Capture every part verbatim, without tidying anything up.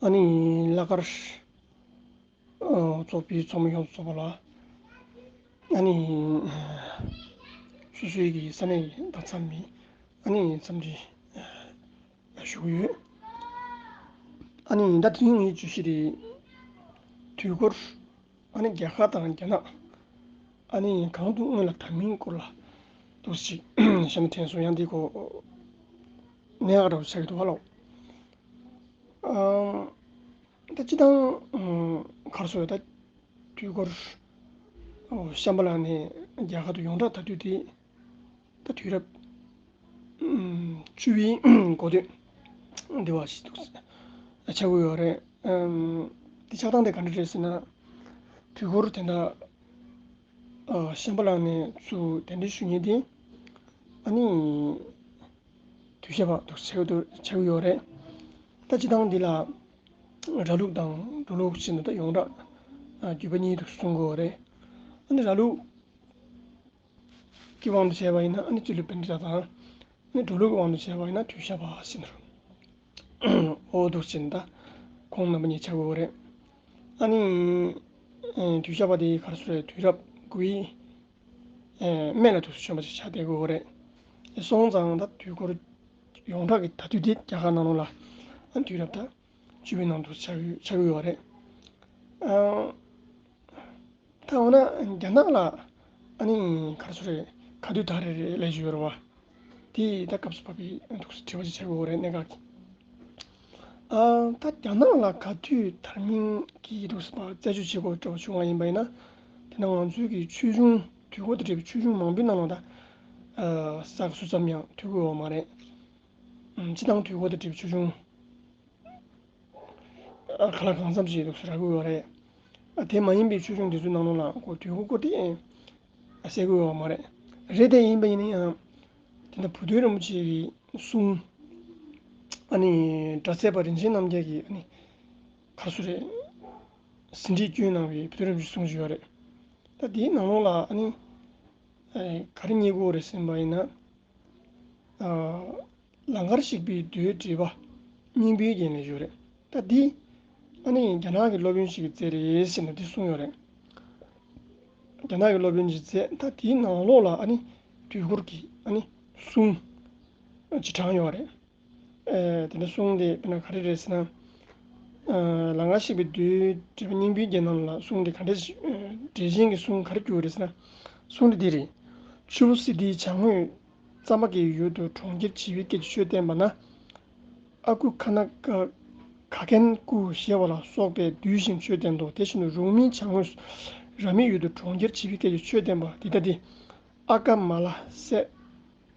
ཨ་ནི་ལྷག་དཀར་ཚོགས་པའི་ཚོགས་མི་ཡོངས་སུ་རྫོགས་པ་ལ། ཨ་ནི་སོ་སོའི་གི་ས་གནས་ཀྱི་ད་ཚང་མའི་ཨ་ནི་འཚམས་འདྲི་ཞུ་གི་ཡོད། ཨ་ནི་ད་དེ་རིང་ངའི་བརྗོད་གཞི་དེ་དུས་འཁོར། ཨ་ནི་རྒྱ་གར་དང་རྒྱ་ནག་ཨ་ནི་གང་དུ་སྔོན་ལ་དར་མིན་སྐོར་ལ་འདུག་ཅིག་བཤད་ན་དྲན་སོང་། ཡང་འདི་གོ་གནད་འགག་འདྲ་བོ་ཆགས་ཀྱི་འདུག་བ་ལགས། ཨ་ད་སྤྱི་བཏང་གར་སོ་ད་དུས་འཁོར་ཤམ་བྷ་ལ་ནས་རྒྱ་གར་དུ་ཡོངས་གྲགས་དར་དུས་དེ། ད་དུས་རབས་བཅུ་བའི་འགོ་སྟོད་འདི་བ་ཞིག་འདུག་ཆགས་ཀྱི་ཡོད་རེད། འདི་ཆགས་སྟངས་དེ་ག་འདྲ་རེད་ཟེར་ན། དུས་འཁོར་དེ་འདྲ་ཤམ་བྷ་ལ་ནས་ཚུར་གདན་འདྲེན་ཞུ་མཁན་དེ་ཨ་ནི་དུས་ཞབས་པ་འདུག་ཆགས་ཀྱི་ཡོད་རེད། ད་སྤྱི་བཏང་འདི་ལ་ར་ལུག་དང་འབྲོ་ལུག་ཟེར་ནས་ད་ཡོངས་གྲགས་བརྒྱུད་པ་གཉིས་འདུག་གསུང་གི་ཡོད་རེད། ཨ་ནི་ར་ལུག་གི་དབང་དུ་བྱས་པ་ཡིན་ན་ཨ་ནི་སྤྱི་ལོ་བྷན་དྲ་དང་ཨ་ནི་འབྲོ་ལུག་གི་དབང་དུ་བྱས་པ་ཡིན་ན་དུས་ཞབས་པ་ཟེར་ནས། འོ་འདུག་ཟེར་ནས་ད་ཁོང་རྣམ་པ་གཉིས་ཆགས་ཀྱི་ཡོད་རེད། ཨ་ནི་དུས་ཞབས་པ་དེ་གར་སོ་རེད། དུས་རབས་དགུའི་སྨད་ལ་འདུག་བྱོན་པ་ཞིག་ཆགས་བསྡད་ཀྱི་ཡོད་རེད། སོང་ཙང་ད་དུས་འཁོར་ཡོངས་གྲགས་ཀྱི་དར་དུས་དེ་རྒྱ་གར་ནང་ལོགས་ལ་ཨ་ནི་དུས་རབས་ད་བཅུ་པའི་ནང་དུ་ཆགས་ཡོད་ཆགས་ཀྱི་ཡོད་རེད། ཨ། ད་འོ་ན་རྒྱ་ནག་ལ་ཨ་ནི་གར་སོ་རེད། ག་དུས་དར་རེད་རེད་ལས་ཞུ་ཡོད་རེད་བ། དེ་ད་སྐབས་སུ་བབས་པའི་འདུག་དྲི་བ་ཅིག་བྱེད་དགོས་རེད་གནད་འགག་གི། ཨ་ད་རྒྱ་ནག་ལ་ག་དུས་དར་མིན་གྱི་འདུག་པ་རྩད་གཅོད་བྱེད་དགོས་འགྲོ་བྱུང་བ་ཡིན་པ་ཡིན་ན། དེ་ན་ང་ཚོའི་གི་ཆོས་འབྱུང་དུས་འཁོར་དང་འབྲེལ་བའི་ཆོས་འབྱུང་མང་པོའི་ནང་ལ་ད་ཨ་ས་ག་སུ་ཙམ་ཡང་ཐོས་ཀྱི་ཡོད་མ་རེད། ཨམ་སྤྱི་བཏང་དུས་འཁོར་དང་འབྲེལ་བའི་ཆོས་འབྱུང་ཨ་ག་ལ་གང་འཚམ་ཞིག་འདུག་སེ་རག་གི་ཡོད་རེད། ཨ་དེ་མ་ཡིན་པའི་ཆོས་འབྱུང་དེ་ཚོའི་ནང་ལོགས་ལ་ཁོ་དུས་འཁོར་སྐོར་དེ་ཨ་གསལ་གི་ཡོད་མ་རེད། རེད་དེ་ཡིན་པ་ཡིན་ན་ཡང་དེ་འདྲ་བུ་སྟོན་རིན་པོ་ཆེ་གི་གསུང་ཨ་ནི་སྒྲ་ཚད་པ་རིན་ཆེན་རྣམ་རྒྱལ་གྱི་ཨ་ནི་ག་རེ་ཟེར་རེད། ཟིན་བྲིས་བསྐྱོན་གནང་བའི་བུ་སྟོན་རིན་པོ་ཆེའི་གསུང་ཞིག་ཡོད་རེད། ད་དེའི་ནང་ལོགས་ལ་ཨ་ནི་ཨ་ག་རེ་རྙེད་དགོས་རེད་ཟེར་བ་ཡིན་ན། ཨ་ལང་ཀར་གཤེགས་པའི་མདོའི་འགྲེལ་པ་སྙིང་པོའི་རྒྱན་ལས་ཞུ་རེད། ད་འདི་ཨ་ནི་རྒྱ་ནག་གི་སློབ་དཔོན་ཞིག་གིས་མཛད་རེད་ཟེར་ནས་འདི་གསུངས་ཡོད་རེད། རྒྱ་ནག་གི་སློབ་དཔོན་ཞིག་མཛད། ད་དེའི་ནང་ལོགས་ལ་ཨ་ནི་དུས་འཁོར་གྱི་ཨ་ནི་གསུང་ཅིག་དྲངས་ཡོད་རེད། ཨ་དེ་འདྲ་གསུང་དེ་དཔེར་ན་ག་རེ་རེད་ཟེར་ན། ཨ་ལང་ཀར་གཤེགས་པའི་མདོའི་འགྲེལ་པ་སྙིང་པོའི་རྒྱན་ནང་ལ་གསུང་དེ་ག་འདྲ་ཞིག་ཨ་འགྲེལ་ཆེན་གྱི་གསུང་ག་རེ་བསྒྱུར་རེད་ཟེར་ན། གསུང་དེ་འདི་རེད། ཆུ་བོ་སིདྡྷིའི་བྱང་ངོས་ཙམ་པ་གི་ཡུལ་དུ་གྲོང་ཁྱེར་བྱེ་བའི་སྐད་ཀྱིས་ཆོས་བསྟན་པ་ན། ཨ་ཀུ་ཁ་ན་ཀ་ག་གན་ཀུ་ཞེས་པ་ལ་སོགས་པས་བསྡུས་ཤིང་ཆོས་བསྟན་ཏོ། དེ་བཞིན་དུ་རུང་མིན་བྱང་ངོས་སུ་ར་མའི་ཡུལ་དུ་གྲོང་ཁྱེར་བྱེ་བའི་སྐད་ཀྱིས་ཆོས་བསྟན་པ་འདི་ལྟ་སྟེ། ཨ་ཀ་མ་ལ་སེ་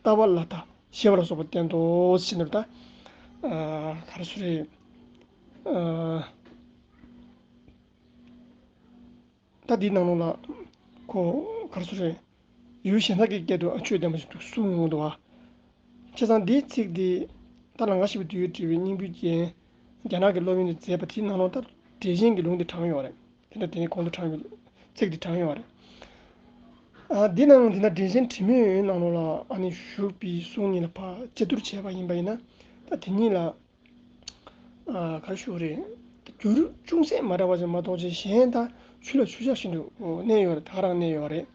ཏ་བ་ལ་ཏ་ཞེས་པ་ལ་སོགས་པ་བསྟན་ཏོ་ཟེར་ནས་ད་ཨ་ག་རེ་ཟེར་རེད། ཨ་ད་འདིའི་ནང་ལོགས་ལ་ཁོ་ག་རེ་ཟེར་རེད། ཡུལ་གཞན་དག་གི་སྐད་དུ་ཆོས་བསྟན་པ་ཞིག་ཏུ་གསུངས་ཡོང་འདུག་བ། བྱས་ཙང་འདིའི་ཚིག་འདི་ད་ལང་ཀར་གཤེགས་པའི་མདོའི་འགྲེལ་པའི་སྙིང་པོའི་རྒྱན། རྒྱ་ནག་གི་སློབ་དཔོན་གྱིས་མཛད་པ་དེའི་ནང་ལོགས་ད་འགྲེལ་ཆེན་གྱི་ལུང་དེ་དྲངས་ཡོད་རེད། དེ་འདྲ་དེ་ནས་གོང་དུ་དྲངས་པའི་ཚིག་དེ་དྲངས་ཡོད་རེད། ཨ་འདི་ནང་འདི་ན་འགྲེལ་ཆེན་དྲི་མེད་ནང་ལོགས་ལ་ཨ་ནི་བཞུགས་པའི་གསུང་གཉིས་ལ་ཕར་དཔྱད་བསྡུར་བྱས་པ་ཡིན་པ་ཡིན་ན། ད་དེ་གཉིས་ལ་ཨ་ག་རེ་ཞུ་དགོས་རེད། འགྱུར་ཅུང་ཟད་མ་འདྲ་བ་ཅིག་མ་གཏོགས་ཅིག་གཞན་ད་ཆུ་ལ་ཆུ་བཞག་བཞིན་དུ་གནས་ཡོད་རེད། ད་ག་རང་གནས་ཡོད་རེད།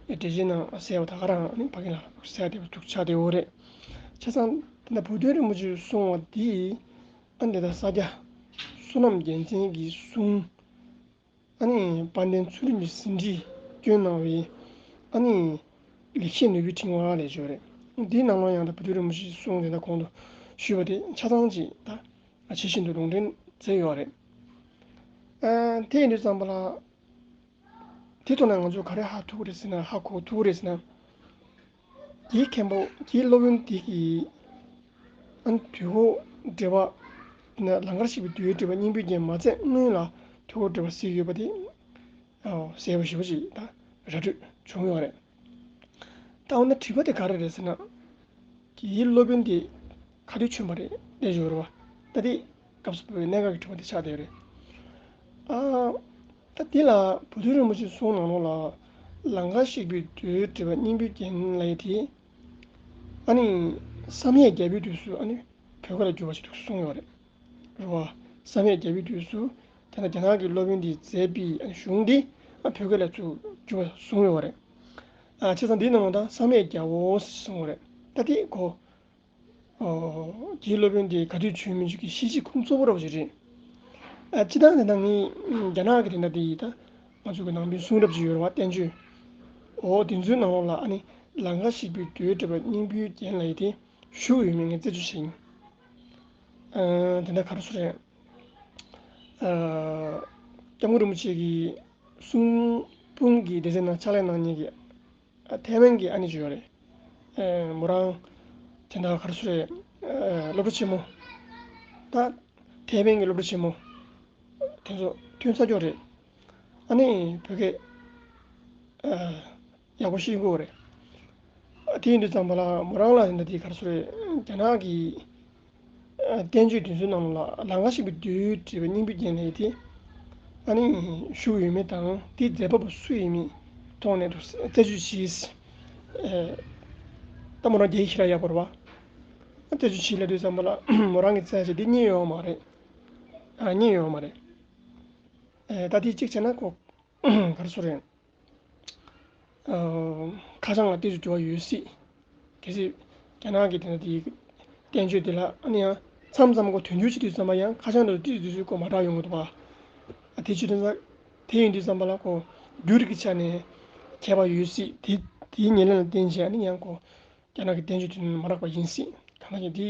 འགྲེལ་ཆེན་ནང་གསལ་བ་ད་ག་རང་ཨ་ནི་ཕ་གི་ལ་གསལ་བསྡད་པ་འདུག་ཆགས་བསྡད་ཡོད་རེད། བྱས་ཙང་ད་བུ་སྟོན་རིན་པོ་ཆེས་གསུངས་པ་འདི་ཨ་འདི་ད་ས་སྐྱ་བསོད་ནམས་རྒྱལ་མཚན་གྱི་གསུང་། ཨ་ནི་དཔལ་ལྡན་ཚུལ་ཁྲིམས་ཀྱི་ཟིན་བྲིས་བསྐྱོན་གནང་བའི་ཨ་ནི་ལེགས་བཤད་ནོར་བུའི་ཕྲེང་བ་ལས་བརྗོད་རེད། འདིའི་ནང་ལ་ཡང་ད་བུ་སྟོན་རིན་པོ་ཆེའི་གསུང་དེ་ད་གོང་དུ་ཞུས་པ་དེ་ཆ་ཚང་ཅིག་ད་ཇི་བཞིན་དུ་ལུང་འདྲེན་མཛད་ཡོད་རེད། ཨ་དེ་ཡིན་དུས་ཙམ་པ་ལ་དེ་ཐོག་ནས་ང་ཚོས་ག་རེ་ཧ་ཐུག་གི་རེད་ཟེར་ན། ཧ་གོ་ཐུག་གི་རེད་ཟེར་ན། དེའི་མཁན་པོ་དེའི་སློབ་དཔོན་དེ་གིས་ཨ་ནི་དུས་འཁོར་འགྲེལ་པ་ན་ལང་ཀར་གཤེགས་པའི་མདོའི་འགྲེལ་པ་སྙིང་པོའི་རྒྱན་མ་མཛད་སྔོན་ལ་དུས་འཁོར་འགྲེལ་པ་གཟིགས་ཡོད་པ་དེ་གསལ་པོ་ཞེ་པོ་ཅིག་ད་ར་སྤྲོད་བྱུང་ཡོད་རེད། ད་འོ་ན་དྲི་བ་དེ་ག་རེ་རེད་ཟེར་ན། དེའི་སློབ་དཔོན་དེ་ག་དུས་བྱོན་པ་རེད་ལས་ཞུ་རོགས། ད་དེ་སྐབས་སུ་བབས་པའི་གནད་འགག་གི་དྲི་བ་དེ་ཆགས་བསྡད་ཡོད་རེད། ཨ་ད་དེ་ལ་བུ་སྟོན་རིན་པོ་ཆེའི་གསུང་ནང་ལོགས་ལ་ལང་ཀར་གཤེགས་པའི་མདོའི་འགྲེལ་པ་སྙིང་པོའི་རྒྱན་ལབ་ཡས་དེ་ཨ་ནི་བསམ་ཡས་རྒྱལ་པོའི་དུས་སུ་ཨ་ནི་བོད་སྐད་ལ་བསྒྱུར་བ་ཞིག་འདུག་གསུངས་ཡོད་རེད། རེད་བ། བསམ་ཡས་རྒྱལ་པོའི་དུས་སུ་དེ་ལྟར་རྒྱ་ནག་གི་སློབ་དཔོན་དེས་མཛད་པའི་གཞུང་འདི་བོད་སྐད་ལ་ཚུར་བསྒྱུར་བ་གསུངས་ཡོད་པ་རེད། ཨ་བྱས་ཙང་འདིའི་ནང་ལ་ད་བསམ་ཡས་རྒྱལ་པོ་ཞེས་གསུངས་པ་རེད། ད་དེ་གོ་ཨོ། དེའི་སློབ་དཔོན་དེ་ག་དུས་བྱོན་མིན་ཞིག་གི་ཤེས་བྱེད་ཁུངས་གཙོ་བོ་འདྲ་བོ་ཞིག་རེད། ཨ་སྤྱིར་བཏང་དེ་ནང་ངས་རྒྱ་ནག་གི་དེ་འདྲ་དེ་ཡིས་ད་ང་ཚོ་གི་ནང་པའི་གསུང་རབ་ཅིག་ཡོད་རེད་བ། བསྟན་བཅོས། འོ་དེ་ཚོའི་ནང་ལོགས་ལ་ཨ་ནི་ལང་ཀ་གཤེགས་པའི་མདོས་བྲིས་པ་སྙིང་པོའི་རྒྱན་ལབ་ཡས་དེ་བཞུགས་ཡོད་མེད་ངས་རྩད་གཅོད་བྱས་ཡིན། ཨ་དེ་འདྲ་ག་རེ་ཟེར་རེད། ཨ་སྐྱབས་མགོན་རིན་པོ་ཆེ་གི་གསུང་འབུམ་གྱི་སྡེ་ཚན་ནང་ཕྱག་ལས་གནང་མཁན་གྱི་ཐའེ་ཝན་གྱི་ཨ་ནེ་ཅིག་ཡོད་རེད། ཨེ་མོ་རང་དེ་འདྲ་ག་རེ་ཟེར་རེད། ཨེ་སློབ་གྲྭ་ཆེན་མོ། ད་ཐའེ་ཝན་གྱི་སློབ་གྲྭ་ཆེན་མོ་དེ་ཚོ་ཐོན་ཚར་ཀྱོག་རེད། ཨ་ནི་བོད་སྐད་ཨེ་ཡག་པོ་ཤེས་ཀྱི་ཡོད་རེད། དེ་ཡིན་དུས་ཙམ་པ་ལ་མོ་རང་ལ་དེ་འདྲ་དེ་ག་རེ་ཟེར་རེད། རྒྱ་ནག་གི་བསྟན་བཅོས་དེ་ཚོའི་ནང་ལ་ལང་ཀ་གཤེགས་པའི་མདོས་བྲིས་པ་སྙིང་པོའི་རྒྱན་ལབ་ཡས་དེ་ཨ་ནི་བཞུགས་ཡོད་མེད་དང་དེའི་མཛད་པ་པོ་སུ་ཡིན་མིན་ཐོག་ནས་རྩད་གཅོད་བྱས། ཨེ་ད་མོ་རང་རྒྱ་ཡིག་ཞེ་དྲག་ཡག་པོ་རེད་བ། རྩད་གཅོད་བྱས་ལབ་དུས་ཙམ་པ་ལ་མོ་རང་གི་རྩད་གཅོད་དེ་རྙེད་ཡོད་མ་རེད། ཨ་རྙེད་ཡོད་མ་རེད། ཨེ་ད་དེ་གཅིག་བྱས་ན་ཁོ་ག་རེ་ཟེར་རེད། ཨ་ཁ་བྱང་ལ་ཏོག་ཙམ་འགྱུར་བ་ཡོད་སྲིད། གལ་སྲིད་རྒྱ་ནག་གི་དེ་འདྲ་དེའི་བསྟན་བཅོས་དེ་ལ་ཨ་ནི་ཡང་མཚམས་མཚམས་ཁོ་དོན་འགྱུར་བྱེད་དུས་ཙམ་པ་ཡང་ཁ་བྱང་དུ་ཏོག་ཙམ་ཏོག་ཙམ་ཁོ་མ་འདྲ་ཡོང་གི་འདུག་བ། ཨ་དེ་བྱེད་དུས་ཙམ་དེ་ཡིན་དུས་ཙམ་པ་ལ་ཁོ་འགྱུར་གྱི་ཆ་ནས་ཁྱད་པར་ཡོད་སྲིད། དེ་དེའི་ཉེར་ལེན་ལ་བརྟེན་བྱས་ཨ་ནི་ཡང་ཁོ་རྒྱ་ནག་གི་བསྟན་བཅོས་དེ་མ་རག་པ་ཡིན་སྲིད། གང་ལྟར་ཡང་དེ་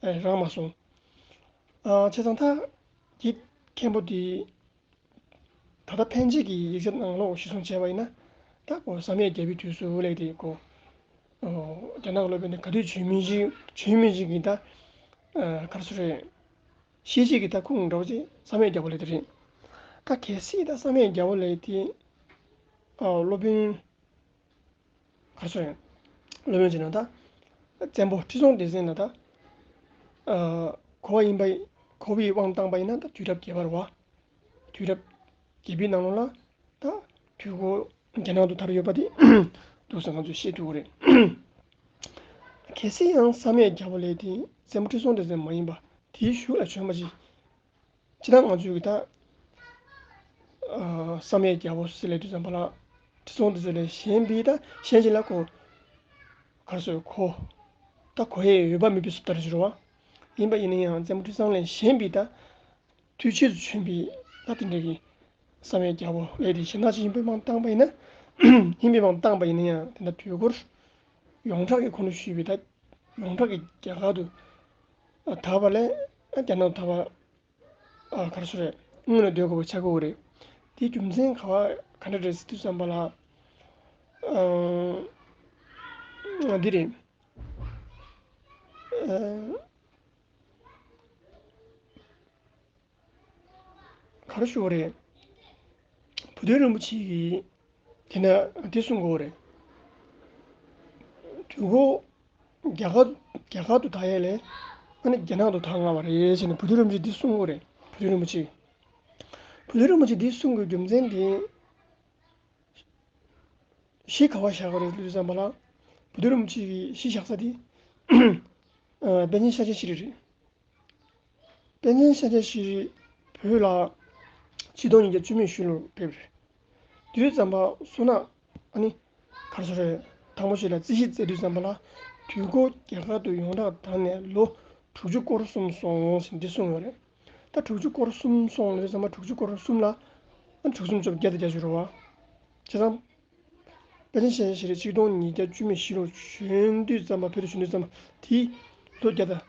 རག་མ་སོང་། ཨ་བྱས་ཙང་ད་དེ་མཁན་པོ་དེ། ད་ལྟ་ཕན་ཆད་ཀྱི་ཡིག་ཆ་ནང་ལོགས་གཞིར་བཟུང་བྱས་པ་ཡིན་ན། ད་ཁོ་བསམ་ཡས་རྒྱལ་པོའི་དུས་སུ་ལབ་དེ་ཁོ། ཨོ། རྒྱ་ནག་སློབ་དཔོན་དེ་ག་དུས་བྱོན་མིན་ཞིག་བྱོན་མིན་ཞིག་གི་ད། ཨ་ག་རེ་ཟེར་རེད། ཤེས་བྱེད་ཀྱི་ད་ཁུངས་འདྲ་བོ་ཅིག་བསམ་ཡས་རྒྱལ་པོ་ལབ་དེ་རེད། ད་གལ་སྲིད་ད་བསམ་ཡས་རྒྱལ་པོ་ལབ་དེ། ཨོ་སློབ་དཔོན། ག་རེ་ཟེར་ཡང་། སློབ་དཔོན་ཟེར་ན་ད། བཙན་པོ་ཁྲི་སྲོང་ལྡེ་བཙན་ལ་ད། ཨ་གོ་བ་ཡིན་པ་ཡིན། གོ་བའི་དབང་བཏང་པ་ཡིན་ན་ད་དུས་རབས་བརྒྱད་པ་རེད་བ། དུས་རབས་བརྒྱད་པའི་ནང་ལོགས་ལ་ད་དུས་འཁོར་རྒྱ་ནག་ཏུ་དར་ཡོད་པ་དེ་འདུག་ཟེར་ང་ཚོས་ཤེས་ཐུབ་ཀྱི་རེད། གལ་སྲིད་ཡང་བསམ་ཡས་རྒྱལ་པོ་ལབ་དེ་བཙན་པོ་ཁྲི་སྲོང་ལྡེ་བཙན་མ་ཡིན་པ་དེའི་གཞུག་ལ་བྱོན་པ་ཅིག་སྤྱིར་བཏང་ང་ཚོས་ཀྱི་ད། ཨ་བསམ་ཡས་རྒྱལ་པོ་ཟེར་ལབ་དུས་ཙམ་པ་ལ། ཁྲི་སྲོང་ལྡེ་བཙན་ལས་གཞན་པའི་ད་གཞན་ཞིག་ལ་ཁོ། ག་རེ་ཟེར་ཁོ། ད་གོ་ཡས་འོས་པ་མེད་པའི་བཟོ་ལྟ་རེད་ཟེར་བ། ཡིན་པ་ཡིན་ན་ཡང་བཙན་པོ་ཁྲི་སྲོང་ལས་གཞན་པའི་ད། དུས་ཆེད་དུ་བྱོན་པའི་ད་དེ་འདྲ་གི། བསམ་ཡས་རྒྱལ་པོ་ལབ་དེ་གཞན་དག་ཅིག་ཡིན་པའི་དབང་བཏང་པ་ཡིན་ན། ཡིན་པའི་དབང་བཏང་པ་ཡིན་ན་ཡང་དེ་འདྲ་དུས་འཁོར། ཡོངས་གྲགས་ཀྱི་ཁོ་ནས་ཞུས་པའི་ད། ཡོངས་གྲགས་ཀྱི་རྒྱ་གར་དུ། དར་བ་ལས། རྒྱ་ནག་ཏུ་དར་བ། ཨ་ག་རེ་ཟེར་རེད། སྔོན་ལ་སྡོད་དགོས་པ་ཆགས་ཀྱི་ཡོད་རེད། དེའི་རྒྱུ་མཚན་ག་བ་ག་འདྲ་རེད་ཟེར་དུས་ཙམ་པ་ལ། ཨ་འདི་རེད། ཨ་ག་རེ་ཞུ་དགོས་རེད། བུ་སྟོན་རིན་པོ་ཆེ་གིས། དེ་ནས་འདི་གསུང་གི་ཡོད་རེད། དུས་འཁོར་རྒྱ་གར་རྒྱ་གར་དུ་དར་ཡས་ལས་ཨ་ནི་རྒྱ་ནག་ཏུ་དར་སྔ་བ་རེད་ཟེར་ནས་བུ་སྟོན་རིན་པོ་ཆེས་འདི་གསུང་གི་ཡོད་རེད། བུ་སྟོན་རིན་པོ་ཆེས། བུ་སྟོན་རིན་པོ་ཆེས་འདི་གསུང་གི་རྒྱུ་མཚན་དེ་གཞི་ག་བ་བཞག་གི་རེད་ལབ་དུས་ཙམ་པ་ལ། བུ་སྟོན་རིན་པོ་ཆེ་གིས་གཞི་བཞག་ས་དེ་ཨ་པཎ་ཆེན་ཤཱཀྱ་ཤྲཱི་རེད། པཎ་ཆེན་ཤཱཀྱ་ཤྲཱི་བོད་ལ་ཆིག་སྟོང་ཉིས་བརྒྱ་བཅུ་མེད་བཞི་ལོར་ཕེབས་རེད། དེ་དུས་ཙམ་པ་བསོད་ནམས་ཨ་ནི་ག་རེ་ཟེར་རེད། དང་པོ་ཞིག་ལ་རྩིས་གཞི་བཙལ་དུས་ཙམ་པ་ལ་དུས་འཁོར་རྒྱ་གར་དུ་ཡོངས་གྲགས་དར་ནས་ལོ་དྲུག་ཅུ་སྐོར་གསུམ་སོང་ཟེར་འདི་གསུངས་ཡོད་རེད། ད་དྲུག་ཅུ་སྐོར་གསུམ་སོང་ལབ་དུས་ཙམ་པ་དྲུག་ཅུ་སྐོར་གསུམ་ལ་ཨ་དྲུག་གསུམ་བཅོ་བརྒྱད་དང་བརྒྱད་ཅུ་རེད་བ། བྱས་ཙང་། པཎ་ཆེན་ཤཱཀྱ་ཤྲཱི་ཆིག་སྟོང་ཉིས་བརྒྱ་བཅུ་མེད་བཞི་ལོར་བྱོན་དུས་ཙམ་པ་བོད་དུ་བྱོན་དུས་ཙམ་པ་དེའི་ལོ་བརྒྱ་དང་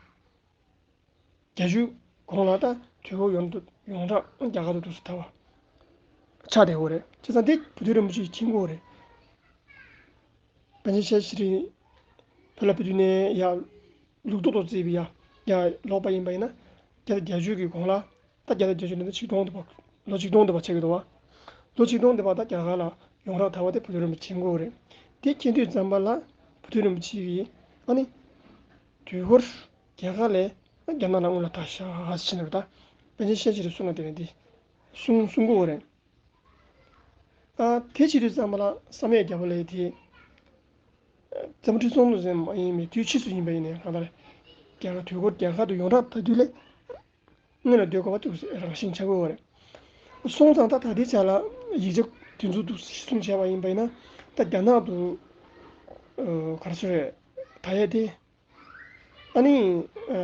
བརྒྱད་ཅུ་གོང་ལ་ད་དུས་འཁོར་ཡོངས་དུ་ཡོངས་གྲགས་རྒྱ་གར་དུ་འདུག་སེ་དར་བ་ཆགས་བསྡད་ཡོད་རེད། བྱས་ཙང་འདི་བུ་སྟོན་རིན་པོ་ཆེས་མཁྱེན་གྱི་ཡོད་རེད། པཎ་ཆེན་ཤཱཀྱ་ཤྲཱི་བོད་ལ་ཕེབས་དུས་ནས་ཡར་ལུགས་ལྡོག་ཏུ་བརྩིས་པའི་ཡར་ཡར་ལོག་པ་ཡིན་པ་ཡིན་ན་བརྒྱ་དང་བརྒྱད་ཅུ་གི་གོང་ལ། ད་བརྒྱ་དང་བརྒྱད་ཅུ་ནས་ད་ཆིག་སྟོང་དུ་བ། ལོ་ཆིག་སྟོང་དུ་བ་ཆགས་ཀྱི་འདུག་བ། ལོ་ཆིག་སྟོང་དུ་བ་ད་རྒྱ་གར་ལ་ཡོངས་གྲགས་དར་བ་དེ་བུ་སྟོན་རིན་པོ་ཆེས་མཁྱེན་གྱི་ཡོད་རེད། དེ་མཁྱེན་དུས་ཙམ་པ་ལ་བུ་སྟོན་རིན་པོ་ཆེ་གིས་ཨ་ནི། དུས་འཁོར་རྒྱ་གར་ལས་རྒྱ་ནག་ལ་སྔོན་ལ་དར་ཤག་ཟེར་ནས་ད་པཎ་ཆེན་ཤཱཀྱ་ཤྲཱིའི་གསུང་ལ་བརྟེན་ནས་དེ་གསུང་གསུང་གི་ཡོད་རེད། ཨ་དེ་བྱེད་དུས་ཙམ་པ་ལ་བསམ་ཡས་རྒྱལ་པོ་ལབ་དེ། བཙན་པོ་ཁྲི་སྲོང་ལྡེ་བཙན་མ་ཡིན་པའི་དུས་ཕྱིས་སུ་ཡིན་པ་ཡིན་ནའི་གང་ལྟར། རྒྱ་གར་དུས་འཁོར་རྒྱ་གར་དུ་ཡོངས་གྲགས་དར་དུས་ལས། སྔོན་ལ་སྡོད་དགོས་པ་འདུག་སེ་རང་བཞིན་ཆགས་ཀྱི་ཡོད་རེད། སོང་ཙང་ད་ད་ལྟའི་ཆ་ལ་ཡིག་ཆ་དེ་ཚོ་འདུག་སེ་གསུངས་བྱས་པ་ཡིན་པ་ཡིན་ན། ད་རྒྱ་ནག་ཏུ་ཨ་ག་རེ་ཟེར་རེད། ད་ཡས་དེ་ཨ་ནི་ཨ་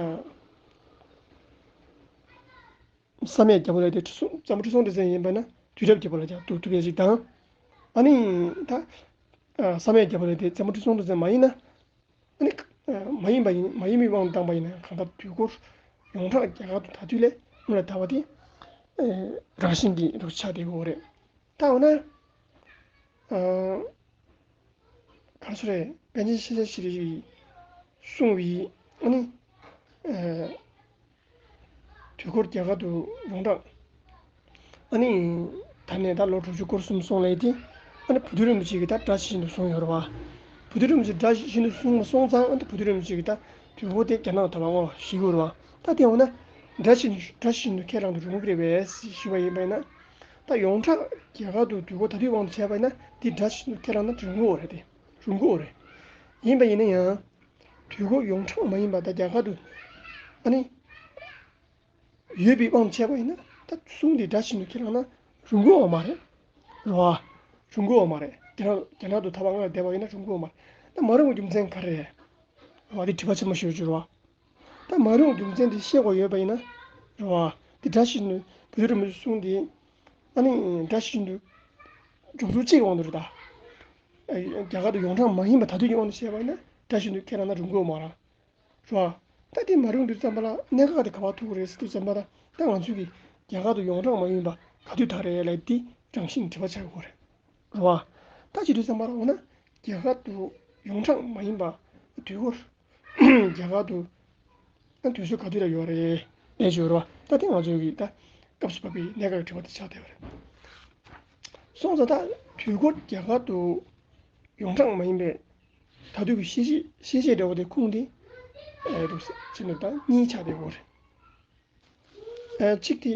བསམ་ཡས་རྒྱལ་པོ་ལ་དེ་ཁྲི་སྲོང་། བཙན་པོ་ཁྲི་སྲོང་ལྡེ་བཙན་ཡིན་པ་ན་དུས་རབས་བརྒྱད་པ་ལ་ཀྱང་འདུག་ཐུབ་ཡས་ཅིག་དང་། ཨ་ནི་ད་ཨ་བསམ་ཡས་རྒྱལ་པོ་ལ་དེ་བཙན་པོ་ཁྲི་སྲོང་ལྡེ་བཙན་མ་ཡིན་ན། ཨ་ནི་ཨ་མ་ཡིན་པ་ཡིན། མ་ཡིན་པའི་དབང་དུ་བཏང་པ་ཡིན་ན་གང་ལྟར་དུས་འཁོར་ཡོངས་གྲགས་རྒྱ་གར་དུ་དར་དུས་ལས་སྔོན་ལ་དར་བ་དེ་ཨ་རང་བཞིན་གྱིས་འདུག་ཆགས་བསྡད་ཡོད་རེད། ད་འོ་ན་ཨ་ག་རེ་ཟེར་རེད། པཎ་ཆེན་ཤེས་བྱ་ཞེ་རིག་གིས་གསུངས་པའི་ཨ་ནི་ཨ་དུས་འཁོར་རྒྱ་གར་དུ་ཡོངས་གྲགས། ཨ་ནི་ད་ནས་ད་ལོ་དྲུག་ཅུ་སྐོར་གསུམ་སོང་ལས་དེ། ཨ་ནི་བུ་ཐུ་རིན་པོ་ཆེ་གིས་ད་སྒྲ་ཇི་བཞིན་དུ་གསུངས་ཡོད་རེད་བ། བུ་ཐུ་རིན་པོ་ཆེ་སྒྲ་ཇི་བཞིན་དུ་གསུངས་མ་སོང་ཙང་། ཨ་ནི་བུ་ཐུ་རིན་པོ་ཆེ་གིས་ད་དུས་འཁོར་དེ་རྒྱ་ནག་ཐོག་ལ་དབང་བ་ཞིག་ཡོད་རེད་བ། ད་དེ་འོ་ན་སྒྲ་ཇི་སྒྲ་ཇི་བཞིན་དུ་ཁས་བླངས་ན་རུང་གི་རེད་པས་ཞུས་པ་ཡིན་པ་ཡིན་ན། ད་ཡོངས་གྲགས་རྒྱ་གར་དུ་དུས་འཁོར་དར་དུས་དབང་དུ་བྱས་པ་ཡིན་ན་དེ་སྒྲ་ཇི་བཞིན་དུ་ཁས་བླངས་ན་རུང་གི་ཡོད་རེད་དེ། རུང་གི་ཡོད་རེད། ཡིན་པ་ཡིན་ན་ཡང་། དུས་འཁོར་ཡོངས་གྲགས་མ་ཡིན་པ་ད་རྒྱ་གར་དུ་ཨ་ནི་ཡོད་པའི་དབང་བྱས་པ་ཡིན་ན། ད་གསུང་དེ་སྒྲ་ཇི་བཞིན་དུ་ཁས་བླངས་ན་རུང་གི་ཡོད་མ་རེད། རེད་བ། རུང་གི་ཡོད་མ་རེད། རྒྱ་ནག་རྒྱ་ནག་ཏུ་ད་བར་སྔར་བསྡད་པ་ཡིན་ན་རུང་གི་ཡོད་མ་རེད། ད་མ་རུང་བའི་རྒྱུ་མཚན་ག་རེ་རེད། རེད་བ། དེ་དྲི་བ་ཆེན་པོ་ཞིག་ཡོད་རེད་བ། ད་མ་རུང་བའི་རྒྱུ་མཚན་དེ་ཤེས་དགོས་ཡོད་པ་ཡིན་ན། རེད་བ། དེ་སྒྲ་ཇི་བཞིན་དུ་བུ་ཐུ་རིན་པོ་ཆེའི་གསུང་དེ་ཨ་ནི་སྒྲ་ཇི་བཞིན་དུ་འཇོག་ཚུལ་གཅིག་གི་དབང་དུ་རེད་ད། རྒྱ་གར་དུ་ཡོངས་གྲགས་མ་ཡིན་པ་དར་དུས་ཀྱི་དབང་དུ་བྱས་པ་ཡིན་ན་སྒྲ་ཇི་བཞིན་དུ་ཁས་བླངས་ན་རུང་གི་ཡོད་མ་རེད། རེད་བ། ད་དེ་མ་རུང་དུས་ཙམ་པ་ལ་གནད་འགག་དེ་ག་པར་ཐུག་གི་རེད་ཟེར་དུས་ཙམ་པ་ལ། ད་ང་ཚོས་ཀྱི་རྒྱ་གར་དུ་ཡོངས་གྲགས་མ་ཡིན་པ་ག་དུས་དར་རེད་ལབ་དེ་རང་བཞིན་དྲི་བ་ཆགས་ཀྱི་ཡོད་རེད། རེད་བ། ད་བྱེད་དུས་ཙམ་པ་ལ་འོ་ན་རྒྱ་གར་དུ་ཡོངས་གྲགས་མ་ཡིན་པ་དུས་འཁོར་རྒྱ་གར་དུ་ཨ་དུས་ཚོད་ག་དུས་ལ་ཡོད་རེད་ལབ་ཞུ་རེད་བ། ད་དེ་ང་ཚོས་ཀྱི་ད་སྐབས་སུ་བབས་པའི་གནད་འགག་གི་དྲི་བ་དེ་ཆགས་བསྡད་ཡོད་རེད། སོང་ཙང་ད་དུས་འཁོར་རྒྱ་གར་དུ་ཡོངས་གྲགས་མ་ཡིན་པའི་ད་དུས་ཀྱི་ཤེས་བྱེད་ཤེས་བྱེད་འདྲ་བོ་དེ་ཁུངས་དེ་ཨེ་འདུག་ཟེར་ཕྱིན་ནས་ད་གཉིས་ཆགས་བསྡད་ཡོད་རེད། ཨེ་གཅིག་དེ་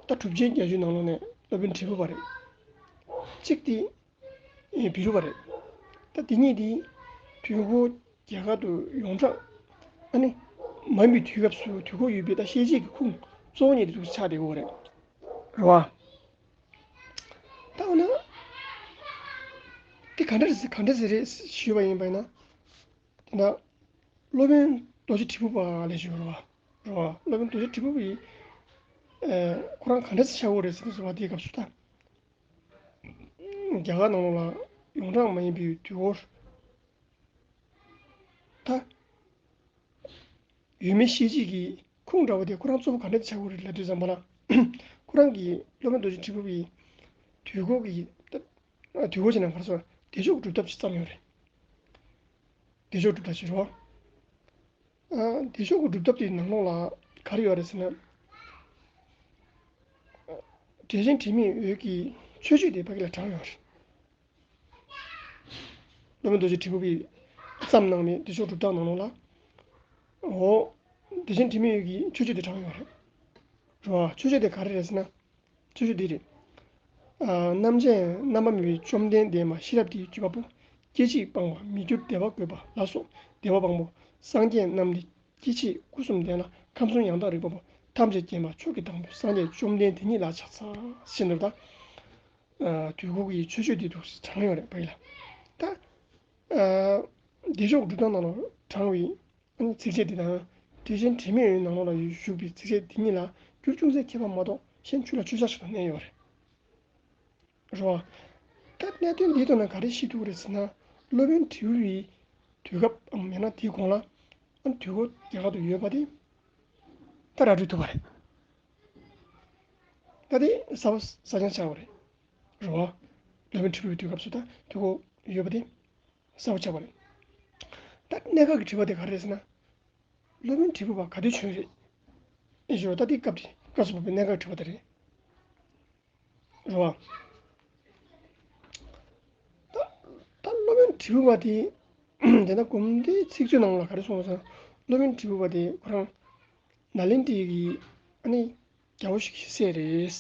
ད་གྲུབ་ཆེན་བརྒྱད་ཅུའི་ནང་ལོགས་ནས་སློབ་དཔོན་དྲིལ་བུ་པ་རེད། གཅིག་དེ་ཨེ་བི་རུ་པ་རེད། ད་དེ་གཉིས་དེ་དུས་འཁོར་རྒྱ་གར་དུ་ཡོངས་གྲགས་ཨ་ནི་མ་ཡིན་པའི་དུས་སྐབས་སུ་དུས་འཁོར་ཡོད་པའི་ད་ཤེས་བྱེད་ཀྱི་ཁུངས་གཙོ་བོ་གཉིས་དེ་འདུག་ཆགས་བསྡད་ཡོད་རེད། རེད་བ། ད་འོ་ན། དེ་ག་འདྲ་རེད་ཟེར་ག་འདྲ་ཟེར་རེད་ཞུས་པ་ཡིན་པ་ཡིན་ན། དེ་ན། སློབ་དཔོན་རྡོ་རྗེ་དྲིལ་བུ་པ་ལབ་ཞུ་རེད་བ། རེད་བ། སློབ་དཔོན་རྡོ་རྗེ་དྲིལ་བུ་པས། ཨེ་ཁོ་རང་ག་འདྲ་ཟེར་ཆགས་ཡོད་རེད་ཟེར་དུས་ཙམ་པ་དེའི་སྐབས་སུ་ད། རྒྱ་གར་ནང་ལོགས་ལ་ཡོངས་གྲགས་མ་ཡིན་པའི་དུས་འཁོར། ད། ཡོད་མེད་ཤེས་བྱེད་ཀྱི་ཁུངས་འདྲ་བོ་དེ་ཁོ་རང་གཙོ་བོ་ག་འདྲ་ཆགས་ཀྱི་རེད་ལབ་དུས་ཙམ་པ་ལ། ཁོ་རང་གིས་སློབ་དཔོན་རྡོ་རྗེ་དྲིལ་བུ་པའི་དུས་འཁོར་གྱི། དུས་འཁོར་ཅེས་ན་ག་རེ་ཟེར། བདེ་མཆོག་སྒྲུབ་ཐབས་ཅིག་བརྩམས་ཡོད་རེད། བདེ་མཆོག་སྒྲུབ་ཐབས་ཅིག་རེད་བ། ཨ་བདེ་མཆོག་གི་སྒྲུབ་ཐབས་དེའི་ནང་ལོགས་ལ་ག་རེ་ཡོད་རེད་ཟེར་ན། འགྲེལ་ཆེན་དྲི་མེད་འོད་ཀྱི་མཆོད་བརྗོད་དེ་ཕ་གི་ལ་དྲངས་ཡོད་རེད། སློབ་དཔོན་རྡོ་རྗེ་དྲིལ་བུ་པས་བརྩམས་གནང་བའི་བདེ་མཆོག་སྒྲུབ་ཐབས་ནང་ལོགས་ལ། འོ། བདེ་ཆེན་དྲི་མེད་འོད་ཀྱི་མཆོད་བརྗོད་དེ་དྲངས་ཡོད་རེད། རེད་བ། མཆོད་བརྗོད་དེ་ག་རེ་རེད་ཟེར་ན། མཆོད་བརྗོད་འདི་རེད། ཨ་རྣམ་འབྱེད་རྣམ་པར་སྨིན་པའི་བཅོམ་ལྡན་འདས་མ་ཤེས་རབ་ཀྱི་བརྒྱུད་པ་པོ། སྐྱེ་འཆི་སྤངས་པ་མི་འགྱུར་བདེ་བ་བཀོད་པ་ལ་སོགས་བདེ་བ་དཔང་པོ། སངས་རྒྱས་རྣམས་ནི་སྐྱེ་འཆི་སྐུ་གསུམ་ལྡན་ལ། ཁམས་གསུམ་ཡང་དག་རིག་པ་པོ། ཐམས་ཅད་མཁྱེན་པ་མཆོག་གི་དང་པོ། སངས་རྒྱས་བཅོམ་ལྡན་དེ་ཉིད་ལ་ཕྱག་འཚལ། ཞེས་འདིར་ད། ཨ་དུས་འཁོར་གྱི་མཆོད་བརྗོད་འདི་འདུག་དྲངས་ཡོད་རེད་ཕ་གི་ལ། ད། ཨ་བདེ་མཆོག་སྒྲུབ་ཐབས་ནང་ལ་དྲངས་པའི། ཨ་ནི་ཚིགས་བཅད་འདི་དང་། འགྲེལ་ཆེན་དྲི་མེད་འོད་ནང་ལོགས་ལ་བཞུགས་པའི་ཚིགས་བཅད་འདི་གཉིས་ལ་འགྱུར་ཅུང་ཟད་ཁྱད་པར་མ་གཏོགས་གཞན་ཆོས་ལ་ཆོས་ཆགས་ཤིག་ཏུ་གནས་ཡོད་རེད། རེད་བ། ད་གནད་དོན་འདིའི་ཐོག་ནས་ག་རེ་ཤེས་ཐུབ་ཀྱི་རེད་ཟེར་ན། སློབ་དཔོན་དྲིལ་བུ་པའི་དུས་སྐབས་འམ་ཡང་ན་དེའི་གོང་ལ་ཨ་ནི་དུས་འཁོར་རྒྱ་གར་དུ་ཡོད་པ་དེ་ད་ར་སྤྲོད་ཐུབ་པ་རེད། ད་དེ་གསལ་པོ་གསལ་རྐྱང་ཆགས་པ་རེད། རེད་བ། སློབ་དཔོན་དྲིལ་བུ་པའི་དུས་སྐབས་སུ་ད་དུས་འཁོར་ཡོད་པ་དེ། གསལ་པོ་ཆགས་པ་རེད། ད་གནད་འགག་གི་དྲི་བ་དེ་ག་རེ་རེད་ཟེར་ན། སློབ་དཔོན་དྲིལ་བུ་པ་ག་དུས་བྱོན་རེད། ཨེ་ཞོ་ད་དེ་སྐབས་དེ་སྐབས་སུ་བབས་པའི་གནད་འགག་གི་དྲི་བ་དེ་རེད། རེད་བ། ད་ད་སློབ་དཔོན་དྲིལ་བུ་པ་དེ། དེ་ན་གོམས་འདྲིས་ཚིག་མཛོད་ནང་ལ་ག་རེ་གསུངས་ཟེར་ན། སློབ་དཔོན་དྲིལ་བུ་པ་དེ་ཁོ་རང་ནཱ་ལེནྡྲའི་གི་ཨ་ནི་རྒྱལ་པོ་ཞིག་གི་སྲས་རེད།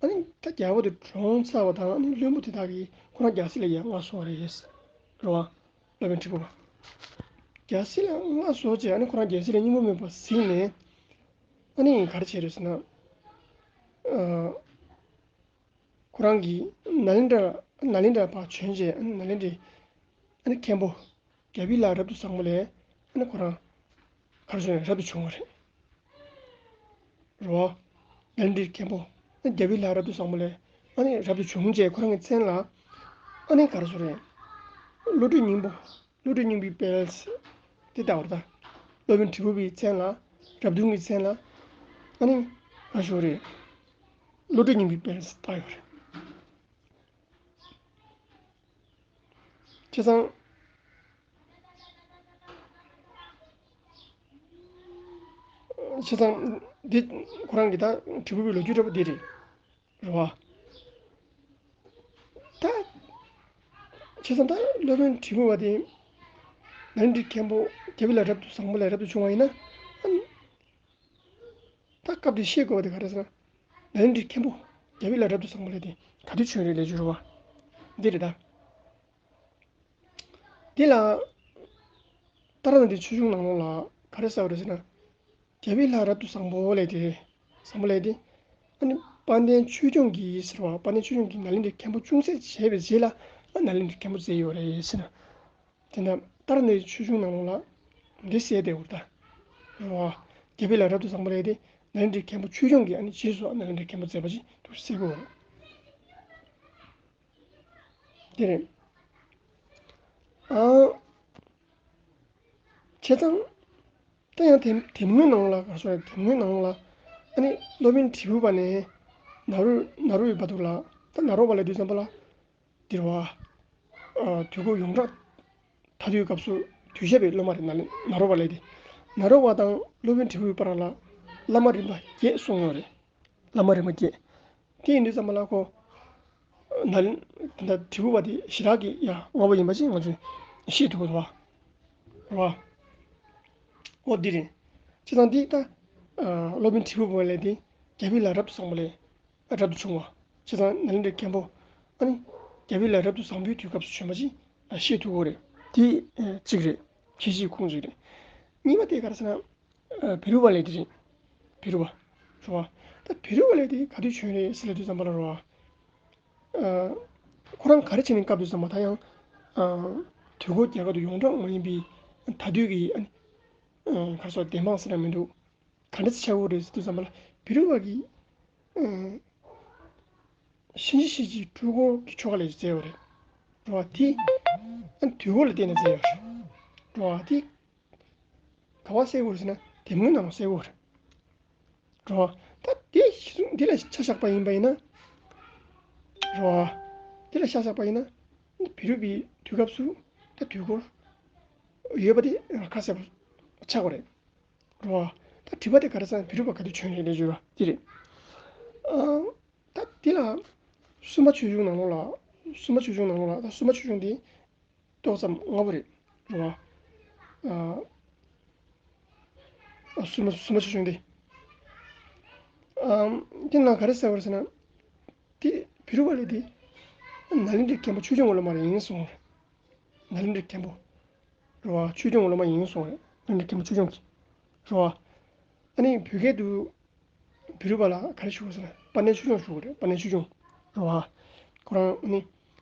ཨ་ནི་ད་རྒྱལ་པོ་དེ་གྲོངས་ཚར་བ་དང་། ཨ་ནི་བློན་པོ་དེ་དག་གིས་ཁོ་རང་རྒྱལ་སྲིད་ལས་ཡར་མངགས་སོང་བ་རེད། རེད་བ། སློབ་དཔོན་དྲིལ་བུ་པ། རྒྱལ་སྲིད་ལས་མངགས་སོང་རྗེས་ཨ་ནི་ཁོ་རང་རྒྱལ་སྲིད་ལས་སྙིང་པོ་མེད་པར་གཟིགས་ནས། ཨ་ནི་ག་རེ་བྱས་རེད་ཟེར་ན། ཨ། ཁོ་རང་གིས་ནཱ་ལེནྡྲ་ནཱ་ལེནྡྲ་ཕར་བྱོན་རྗེས། ཨ་ནི་ནཱ་ལེནྡྲའི་ཨ་ནི་མཁན་པོ་རྒྱ་བི་ལ་རབ་ཏུ་བཟང་པོ་ལས་ཨ་ནི་ཁོ་རང་ག་རེ་ཟེར་རབ་ཏུ་བྱུང་བ་རེད། རེད་བ། ནཱ་ལེནྡྲའི་མཁན་པོ་རྒྱ་བི་ལ་རབ་ཏུ་བཟང་པོ་ལས་ཨ་ནི་རབ་ཏུ་བྱུང་རྗེས་ཁོ་རང་གི་མཚན་ལ་ཨ་ནི་ག་རེ་ཟེར་རེད། བློ་གྲོས་སྙིང་པོ། བློ་གྲོས་སྙིང་པོའི་དཔལ། དེ་ལྟ་བུར་ད། སློབ་དཔོན་དྲིལ་བུ་པའི་མཚན་ལ། རབ་བྱུང་གི་མཚན་ལ། ཨ་ནི། ང་ཞུ་རེད། བློ་གྲོས་སྙིང་པོའི་དཔལ་བཏགས་ཡོད་རེད། བྱས་ཙང་། བྱས་ཙང་། འདི་ཁོ་རང་གི་ད་དྲིལ་བུ་པའི་ལོ་རྒྱུས་འདྲ་པོ་འདི་རེད། རེད་བ། ད། བྱས་ཙང་ད་སློབ་དཔོན་དྲིལ་བུ་པ་དེ། ནཱ་ལེནྡྲའི་མཁན་པོ་རྒྱ་བི་ལ་རབ་ཏུ་བཟང་པོ་ལས་རབ་ཏུ་བྱུང་བ་ཡིན་ན། ཨ་ནི། ད་སྐབས་དེ་ཤེས་དགོས་པ་དེ་ག་རེ་ཟེར་ན། ནཱ་ལེནྡྲའི་མཁན་པོ་རྒྱ་བི་ལ་རབ་ཏུ་བཟང་པོ་ལས་དེ་ག་དུས་བྱོན་རེད་ལས་བྱུང་རེད་བ། འདི་རེད་ད། འདི་ལ། ཏཱ་ར་ནཱ་ཐའི་ཆོས་འབྱུང་ནང་ལོགས་ལ་ག་རེ་ཟེར་བ་རེད་ཟེར་ན། རྒྱ་བི་ལ་རབ་ཏུ་བཟང་པོ་ལས་དེ། བཟང་པོ་ལས་དེ། ཨ་ནི་དཔལ་ལྡན་ཆོས་སྐྱོང་གིས་ཟེར་བ། དཔལ་ལྡན་ཆོས་སྐྱོང་གིས་ནཱ་ལེནྡྲའི་མཁན་པོ་ཅུང་ཟད་བྱས་པའི་རྗེས་ལ། ཨ་ནཱ་ལེནྡྲའི་མཁན་པོ་མཛད་ཡོད་རེད་ཟེར་ན། དེ་ན་ཏཱ་ར་ནཱ་ཐའི་ཆོས་འབྱུང་ནང་ལོགས་ལ་འདི་གསལ་བསྡད་ཡོད་ད། རེད་བ། རྒྱ་བི་ལ་རབ་ཏུ་བཟང་པོ་ལས་དེ་ནཱ་ལེནྡྲའི་མཁན་པོ་ཆོས་སྐྱོང་གིས་ཨ་ནི་རྗེས་སུ་ཨ་ནཱ་ལེནྡྲའི་མཁན་པོ་མཛད་པ་ཅིག་འདུག་གསལ་པོ་རེད། དེ་རེད། ཨ། བྱས་ཙང་། ད་ཡང་དེ་དེབ་སྔོན་ནང་ལ་ག་རེ་ཟེར་རེད། དེབ་སྔོན་ནང་ལ་ཨ་ནི་སློབ་དཔོན་དྲིལ་བུ་པ་ནས་ནཱ་རོ་ནཱ་རོ་པའི་བར་དུ་ལ། ད་ནཱ་རོ་པ་ལ་དུས་ཙམ་པ་ལ། འདིར་བ། ཨ། དུས་འཁོར་ཡོངས་གྲགས་མཐའ་དུས་སྐབས་སུ་དུས་ཞབས་པའི་སློབ་མ་རེད། ནཱ་ནཱ་རོ་པ་ལས་དེ། ནཱ་རོ་པ་དང་སློབ་དཔོན་དྲིལ་བུའི་བར་ལ་བླ་མ་རིམ་པ་བརྒྱད་གསུངས་ཡོད་རེད། བླ་མ་རིམ་པ་བརྒྱད། དེ་ཡིན་དུས་ཙམ་པ་ལ་ཁོ། ནཱ་ལེན། དེ་འདྲ་དྲིལ་བུ་པ་དེ་ཞེ་དྲག་གི་ཡ་སྔ་པོ་ཡིན་པ་ཅིག་ང་ཚོས་ཤེས་ཐུབ་ཀྱི་འདུག་བ། རེད་བ། ཨོ་འདི་རེད། བྱས་ཙང་འདི་ད། ཨ། སློབ་དཔོན་དྲིལ་བུ་པ་ལས་དེ་རྒྱ་བི་ལ་རབ་ཏུ་བཟང་པོ་ལས། རབ་ཏུ་བྱུང་བ། བྱས་ཙང་ནཱ་ལེནྡྲའི་མཁན་པོ། ཨ་ནི། རྒྱ་བི་ལ་རབ་ཏུ་བཟང་པོའི་དུས་སྐབས་སུ་བྱོན་པ་ཅིག་ཤེས་ཐུབ་ཀྱི་རེད། དེ་གཅིག་རེད། ཁྱད་གཞི་ཁུངས་གཅིག་རེད། གཉིས་པ་དེ་ག་རེ་ཟེར་ན། ཨ། བི་རུ་པ་ལས་དེ་རེད། བི་རུ་པ། རེད་བ། ད་བི་རུ་པ་ལས་དེ་ག་དུས་བྱོན་རེད་ཟེར་ལབ་དུས་ཙམ་པ་ལ་རེད་བ། ཨ། ཁོ་རང་ག་རེ་བྱས་ནས་བཀབ་དུས་ཙམ་པ་ད་ཡང་། ཨ། དུས་འཁོར་རྒྱ་གར་དུ་ཡོངས་གྲགས་མ་ཡིན་པའི་མཐའ་དུས་ཀྱི། ཨ། ག་རེ་ཟེར། བདེན་དཔང་ཟེར་ན་མི་འདུག་ག་འདྲ་ཆགས་ཡོད་རེད་ཟེར་དུས་ཙམ་པ་ལ་བི་རུ་པ་གིས། ཨ། གཤིན་རྗེ་གཤེད་ཀྱི་སྤྲུལ་སྐུ་གི་ཆོ་ག་ལས་མཛད་ཡོད་རེད། རེད་བ། དེ། ཨ། དུས་འཁོར་ལ་བརྟེན་ནས་མཛད་ཡོད་རེད། རེད་བ། དེ་ག་པར་གསལ་པོ་རེད་ཟེར་ན་དེབ་སྔོན་ནང་གསལ་པོ་རེད། རེད་བ། ད་དེ་གཞི་བཟུང་འདི་ལ་ཆ་བཞག་པ་ཡིན་པ་ཡིན་ན། རེད་བ། འདི་ལ་ཆ་བཞག་པ་ཡིན་ན། བི་རུ་པའི་དུས་སྐབས་སུ་ད་དུས་འཁོར་ཡོད་པ་དེ་ཁ་གསལ་པོ་ཆགས་པ་རེད། རེད་བ། ད་དྲི་བ་དེ་ག་རེ་ཟེར་ན་བི་རུ་པ་ག་དུས་བྱོན་རེད་ལས་བརྗོད་པ་འདི་རེད། ཨ། ད་འདི་ལ་སུམ་པ་ཆོས་འབྱུང་ནང་ལོགས་ལ། སུམ་པ་ཆོས་འབྱུང་ནང་ལོགས་ལ། ད་སུམ་པ་ཆོས་འབྱུང་འདི་ཏོག་ཙམ་སྔ་པོ་རེད། རེད་བ། ཨ། ཨ། སུམ་པ་སུམ་པ་ཆོས་འབྱུང་འདི། ཨ། འདི་ནང་ག་རེ་གསལ་པོ་རེད་ཟེར་ན། འདི་བི་རུ་པ་ལས་འདི་ནཱ་ལེནྡྲའི་མཁན་པོ་ཆོས་སྐྱོང་གི་སློབ་མ་རེད་ཡིན་གསུངས། ནཱ་ལེནྡྲའི་མཁན་པོ། རེད་བ། ཆོས་སྐྱོང་གི་སློབ་མ་ཡིན་གསུངས་རེད། ནཱ་ལེནྡྲའི་མཁན་པོ་ཆོས་སྐྱོང་གི། རེད་བ། ཨ་ནི་བོད་སྐད་དུ་བི་རུ་པ་ལ་ག་རེ་ཞུ་དགོས་ཟེར་ན། པཎྜི་ཏ་ཆོས་སྐྱོང་ཞུ་དགོས་རེད། པཎྜི་ཏ་ཆོས་སྐྱོང་། རེད་བ། ཁོ་རང་ནི་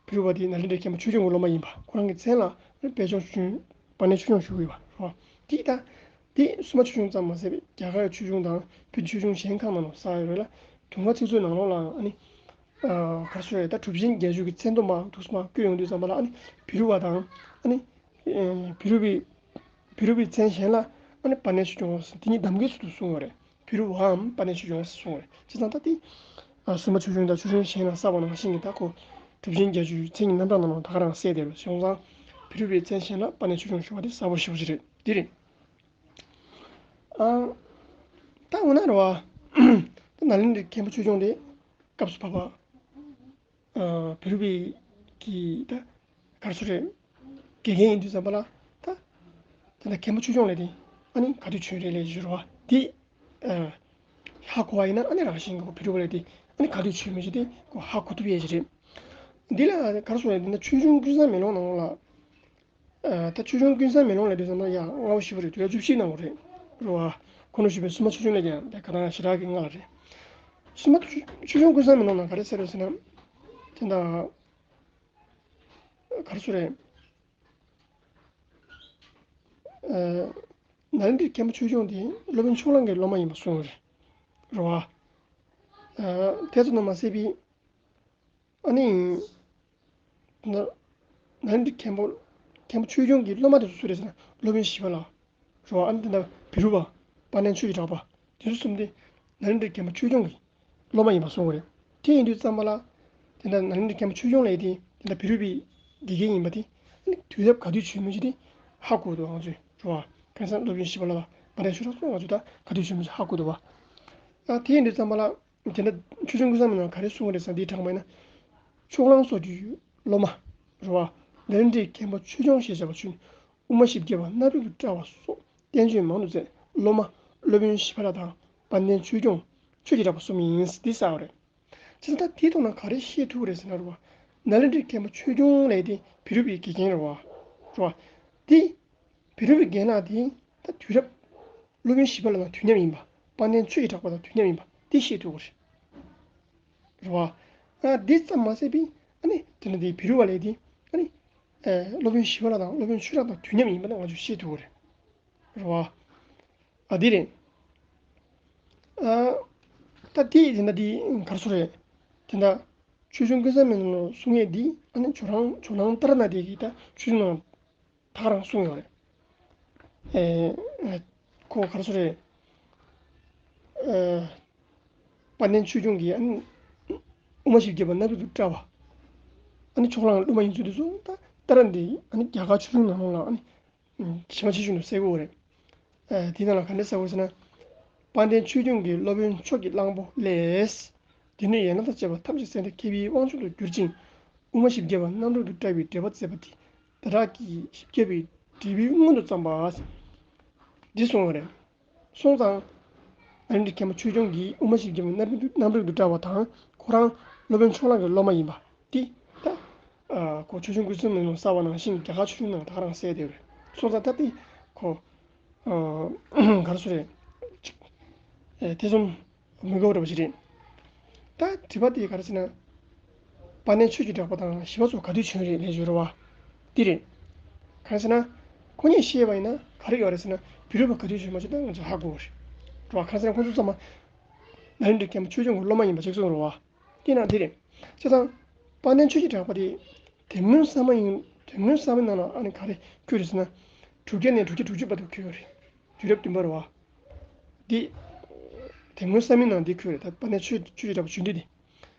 བི་རུ་པ་དེ་ནཱ་ལེནྡྲའི་མཁན་པོ་ཆོས་སྐྱོང་གི་སློབ་མ་ཡིན་པ། ཁོ་རང་གི་མཚན་ལ་པད་སྐྱོང་ཆོས་སྐྱོང་། པཎྜི་ཏ་ཆོས་སྐྱོང་ཞུ་གི་ཡོད་པ། རེད་བ། དེ་ད་དེ་སུམ་པ་ཆོས་སྐྱོང་ཙམ་མ་ཟད་པའི་རྒྱ་གར་ཆོས་སྐྱོང་དང་བོད་ཆོས་སྐྱོང་གཞན་ཁག་ནང་ལ་བསགས་ཡོད་རེད་ལ། དུང་དཀར་ཚིག་མཛོད་ནང་ལོགས་ལའང་ཨ་ནི། ཨ། ག་རེ་ཞུ་དགོས་རེད། ད་གྲུབ་ཆེན་བརྒྱད་ཅུ་གི་མཚན་ཐོ་མར་འདུག་སེ་མར་བཀོད་ཡོང་དུས་ཙམ་པ་ལ། ཨ་ནི་བི་རུ་པ་དང་། ཨ་ནི། ཨེ། བི་རུ་པའི། བི་རུ་པའི་མཚན་གཞན་ལ་ཨ་ནི་པཎྜི་ཏ་ཆོས་སྐྱོང་ཟེར་དེ་གཉིས་གདམ་ཀའི་ཚུལ་དུ་གསུངས་ཡོད་རེད། བི་རུ་པའམ་པཎྜི་ཏ་ཆོས་སྐྱོང་ཟེར་གསུངས་ཡོད་རེད། བྱས་ཙང་ད་དེ། ཨ། སུམ་པ་ཆོས་སྐྱོང་དང་ཆོས་སྐྱོང་གཞན་ལ་བསགས་པ་ནང་བཞིན་གྱི་ད་ཁོ་གྲུབ་ཆེན་བརྒྱད་ཅུའི་མཚན་གྱི་རྣམ་གྲངས་ནང་ལ་ད་ག་རང་གསལ་བསྡད་ཡོད་རེད། བྱས་ཙང་བི་རུ་པའི་མཚན་གཞན་ལ་པཎྜི་ཏ་ཆོས་སྐྱོང་ཞུ་བ་དེ་གསལ་པོ་ཞེ་པོ་ཅིག་རེད། འདི་རེད། ཨ། ད་འོ་ན་རེད་བ། ད་ནཱ་ལེནྡྲའི་མཁན་པོ་ཆོས་སྐྱོང་དེ་སྐབས་སུ་བབ་པ། ཨ། བི་རུ་པའི་གི་ད་ག་རེ་ཟེར་རེད། དགེ་རྒན་ཡིན་དུས་ཙམ་པ་ལ་ད། ད་ལྟ་མཁན་པོ་ཆོས་སྐྱོང་ལས་དེ་ཨ་ནི་ག་དུས་བྱོན་རེད་ལས་ཞུ་རེད་བ། དེ། ཨ། ཧ་གོ་བ་ཡིན་ན་ཨ་ནི་རང་བཞིན་གྱི་བི་རུ་པ་ལས་དེ་ཨ་ནི་ག་དུས་བྱོན་མིན་ཞིག་དེ་ཁོ་ཧ་གོ་ཐུབ་ཡས་ཞིག་རེད། འདི་ལ་ག་རེ་ཟེར་རེད། འདི་ན་ཆོས་འབྱུང་ཀུན་བཟང་མེ་ལོང་ནང་ལ། ཨ། ད་ཆོས་འབྱུང་ཀུན་བཟང་མེ་ལོང་ལ་དེ་ཙམ་ན་ཡང་སྔ་པོ་ཞེ་པོ་རེད། དུས་རབས་བཅུ་བཞི་ནང་ལོགས་རེད། རེད་བ། གོང་དུ་ཞུས་པའི་སྲུང་མ་ཆོས་སྐྱོང་ལས་ཀྱང་དེ་ག་དང་ཞེ་དྲག་གི་ལྔ་ལ་རེད། སྲུང་མ་ཆོས་སྐྱོང་ཀུན་བཟང་མའི་ནང་ན་ག་རེ་ཟེར་རེད་ཟེར་ན། དེ་འདྲ་ག་རེ་ཟེར་རེད། ཨ། ནཱ་ལེནྡྲའི་མཁན་པོ་ཆོས་སྐྱོང་དེ་སློབ་དཔོན་ཕྱོགས་གླང་གི་སློབ་མ་ཡིན་པ་གསུངས་རེད། རེད་བ། ཨ། དེ་ཙམ་དུ་མ་ཟད་པའི། ཨ་ནི། ནཱ་ནཱ་ལེནྡྲའི་མཁན་པོ་མཁན་པོ་ཆོས་སྐྱོང་གི་སློབ་མ་དེ་ཚོ་སུ་རེད་ཟེར་ན་སློབ་དཔོན་ཞི་བ་ལྷ། རེད་བ། ཨ་ནི་དེ་འདྲ་བི་རུ་པ། དཔལ་ལྡན་ཆོས་ཀྱི་གྲགས་པ། དེ་ཚོ་གསུམ་དེ་ནཱ་ལེནྡྲའི་མཁན་པོ་ཆོས་སྐྱོང་གི་སློབ་མ་ཡིན་པ་གསུངས་པ་རེད། དེ་ཡིན་དུས་ཙམ་པ་ལ། དེ་འདྲ་ནཱ་ལེནྡྲའི་མཁན་པོ་ཆོས་སྐྱོང་ལབ་ཡས་དེ་དེ་འདྲ་བི་རུ་པའི་དགེ་རྒན་ཡིན་པ་དེ། ཨ་ནི་དུས་རབས་ག་དུས་བྱོན་མིན་ཞིག་དེ་ཧ་གོ་འདུག་ང་ཚོས་རེད་བ། ཁ་སང་སློབ་དཔོན་ཞི་བ་ལྷ་དང་དཔལ་ལྡན་ཆོས་གྲགས་སོགས་ང་ཚོས་ད་ག་དུས་བྱོན་མིན་ཞིག་ཧ་གོ་འདུག་བ། ཨ། དེ་ཡིན་དུས་ཙམ་པ་ལ། དེ་འདྲ་ཆོས་སྐྱོང་ཀུན་བཟང་མའི་ནང་ག་རེ་གསུངས་པ་རེད་ཟེར་ན་འདིའི་དྲངས་པ་ཡིན་ན། ཕྱོགས་གླང་སོགས་ཀྱི་སློབ་མ། རེད་བ། ནཱ་ལེནྡྲའི་མཁན་པོ་ཆོས་སྐྱོང་ཞེས་བྱ་བ་བྱོན། དབུ་མ་བཞི་བརྒྱ་པ་རྣམ་རོལ་དུ་བཀྲལ་བ་སོགས་བསྟན་བཅོས་མང་དུ་མཛད། སློབ་མ་སློབ་དཔོན་ཞི་བ་ལྷ་དང་དཔལ་ལྡན་ཆོས་སྐྱོང་ཆོས་ཀྱི་གྲགས་པ་གསུམ་ཡིན་འདི་གསལ་བ་རེད། བྱས་ཙང་ད་དེའི་ཐོག་ནས་ག་རེ་ཤེས་ཐུབ་ཀྱི་རེད་ཟེར་ན་རེད་བ། ནཱ་ལེནྡྲའི་མཁན་པོ་ཆོས་སྐྱོང་ལབ་དེ་བི་རུ་པའི་དགེ་རྒན་རེད་བ། རེད་བ། དེ། བི་རུ་པའི་རྒན་ལགས་དེ་ད་དུས་རབས་སློབ་དཔོན་ཞི་བ་ལྷ་དང་དུས་མཉམ་ཡིན་པ། དཔལ་ལྡན་ཆོས་ཀྱི་གྲགས་པ་དང་དུས་མཉམ་ཡིན་པ་དེ་ཤེས་ཐུབ་ཀྱི་རེད། རེད་བ། ཨ། འདི་ཙམ་མ་ཟད་པའི་ཨ་ནི་དེ་འདྲ་དེ་བི་རུ་པ་ལབ་དེ་ཨ་ནི། ཨ། སློབ་དཔོན་ཞི་བ་ལྷ་དང་སློབ་དཔོན་ཆོས་གྲགས་དང་དུས་མཉམ་ཡིན་པ་ནི་ང་ཚོས་ཤེས་ཐུབ་ཀྱི་རེད། རེད་བ། ཨ། འདི་རེད། ཨ། ད་དེ་དེ་འདྲ་དེ་ག་རེ་ཟེར་རེད། དེ་འདྲ་ཆོས་སྐྱོང་ཀུན་བཟང་མའི་ནང་ལ་གསུང་ཡས་འདི་ཨ་ནི་ཇོ་ནང་ཇོ་ནང་ལྟར་ན་དེ་གི་ད་ཆོས་སྐྱོང་ནང་ད་ག་རང་གསུངས་ཡོད་རེད། ཨེ། ཁོ་ག་རེ་ཟེར་རེད། ཨེ། དཔལ་ལྡན་ཆོས་སྐྱོང་གིས་ཨ་ནི་དབུ་མ་བཞི་བརྒྱ་པ་རྣམ་རོལ་དུ་བཀྲལ་བ། ཨ་ནི་ཕྱོགས་གླང་སློབ་མ་ཡིན་ཚུལ་དེ་ཚོ་ད་ལྟ་ར་འདི་ཨ་ནི་རྒྱ་གར་ཆོས་སྐྱོང་ནང་ལོགས་ལ་ཨ་ནི་ཇི་མ་ཇི་བཞིན་དུ་གསལ་པོ་རེད། ཨེ། དེའི་ནང་ལ་ག་འདྲ་གསལ་པོ་ཟེར་ན། དཔལ་ལྡན་ཆོས་སྐྱོང་གི་སློབ་དཔོན་ཕྱོགས་ཀྱི་གླང་པོ་ལས། སྡེ་སྣོད་ཡན་ལག་དང་བཅས་པ་ཐམས་ཅད་སེམས་དཔའི་མཁས་པའི་དབང་ཕྱུག་ཏུ་གྱུར་ཅིང་། དབུ་མ་བཞི་བརྒྱ་པ་རྣམ་རོལ་དུ་བཀྲལ་བའི་འགྲེལ་པ་མཛད་པ་དེ་ད་དྲག་གི་བཞི་བརྒྱ་པའི་འགྲེལ་པའི་སྔོན་དུ་བརྩམས་པ། འདི་གསུངས་པ་རེད། སོང་ཙང་། ཨ་ནི་མཁན་པོ་ཆོས་སྐྱོང་གིས་དབུ་མ་བཞི་བརྒྱ་པ་རྣམ་རོལ་དུ་རྣམ་རོལ་དུ་བཀྲལ་བ་དང་ཁོ་རང་སློབ་དཔོན་ཕྱོགས་གླང་གི་སློབ་མ་ཡིན་པ་དེ་ད། ཨ། ཁོ་ཆོས་སྐྱོང་ཀུན་བཟང་མའི་ནང་གསལ་བ་ནང་བཞིན་རྒྱ་གར་ཆོས་སྐྱོང་ནང་ད་ག་རང་གསལ་བསྡད་རེད། སོང་ཙང་ད་དེ་ཁོ། ཨ། ག་རེ་ཟེར་རེད། ཨེ། དེ་ཚོ་མི་དགོས་པ་འདྲ་པོ་ཞིག་རེད། ད་དྲི་བ་དེ་ག་རེ་ཟེར་ན། དཔལ་ལྡན་ཆོས་ཀྱི་གྲགས་པ་དང་ཞི་བ་སོགས་ག་དུས་བྱོན་རེད་ལས་བརྗོད་རེད་བ། འདི་རེད། ག་རེ་ཟེར་ན། ཁོ་གཉིས་བཤད་པ་ཡིན་ན་ག་རེ་ཡོད་རེད་ཟེར་ན་བི་རུ་པ་ག་དུས་བྱོན་མ་བྱོན་ད་ང་ཚོ་ཧ་གོ་རེད། རེད་བ། ག་རེ་ཟེར་ན་ཁོང་ཚོ་ཚང་མ་ནཱ་ལེནྡྲའི་མཁན་པོ་ཆོས་སྐྱོང་གི་སློབ་མ་ཡིན་པ་གཅིག་མཚུངས་རེད་བ། དེ་ན་འདི་རེད། བྱས་ཙང་། དཔལ་ལྡན་ཆོས་ཀྱི་གྲགས་པ་དེ། དེབ་སྔོན་གསར་མ་ཡིན། དེབ་སྔོན་གསར་མའི་ནང་ལ་ཨ་ནི་ག་རེ་བཀོད་རེད་ཟེར་ན། དྲུག་བརྒྱ་ནས་དྲུག་བརྒྱ་དྲུག་ཅུ་བར་དུ་བཀོད་ཡོད་རེད། དུས་རབས་བདུན་པ་རེད་བ། འདི། དེབ་སྔོན་གསར་མའི་ནང་འདི་བཀོད་རེད། ད་དཔལ་ལྡན་ཆོས་ཆོས་ཀྱི་གྲགས་པ་བྱོན་དུས་དེ།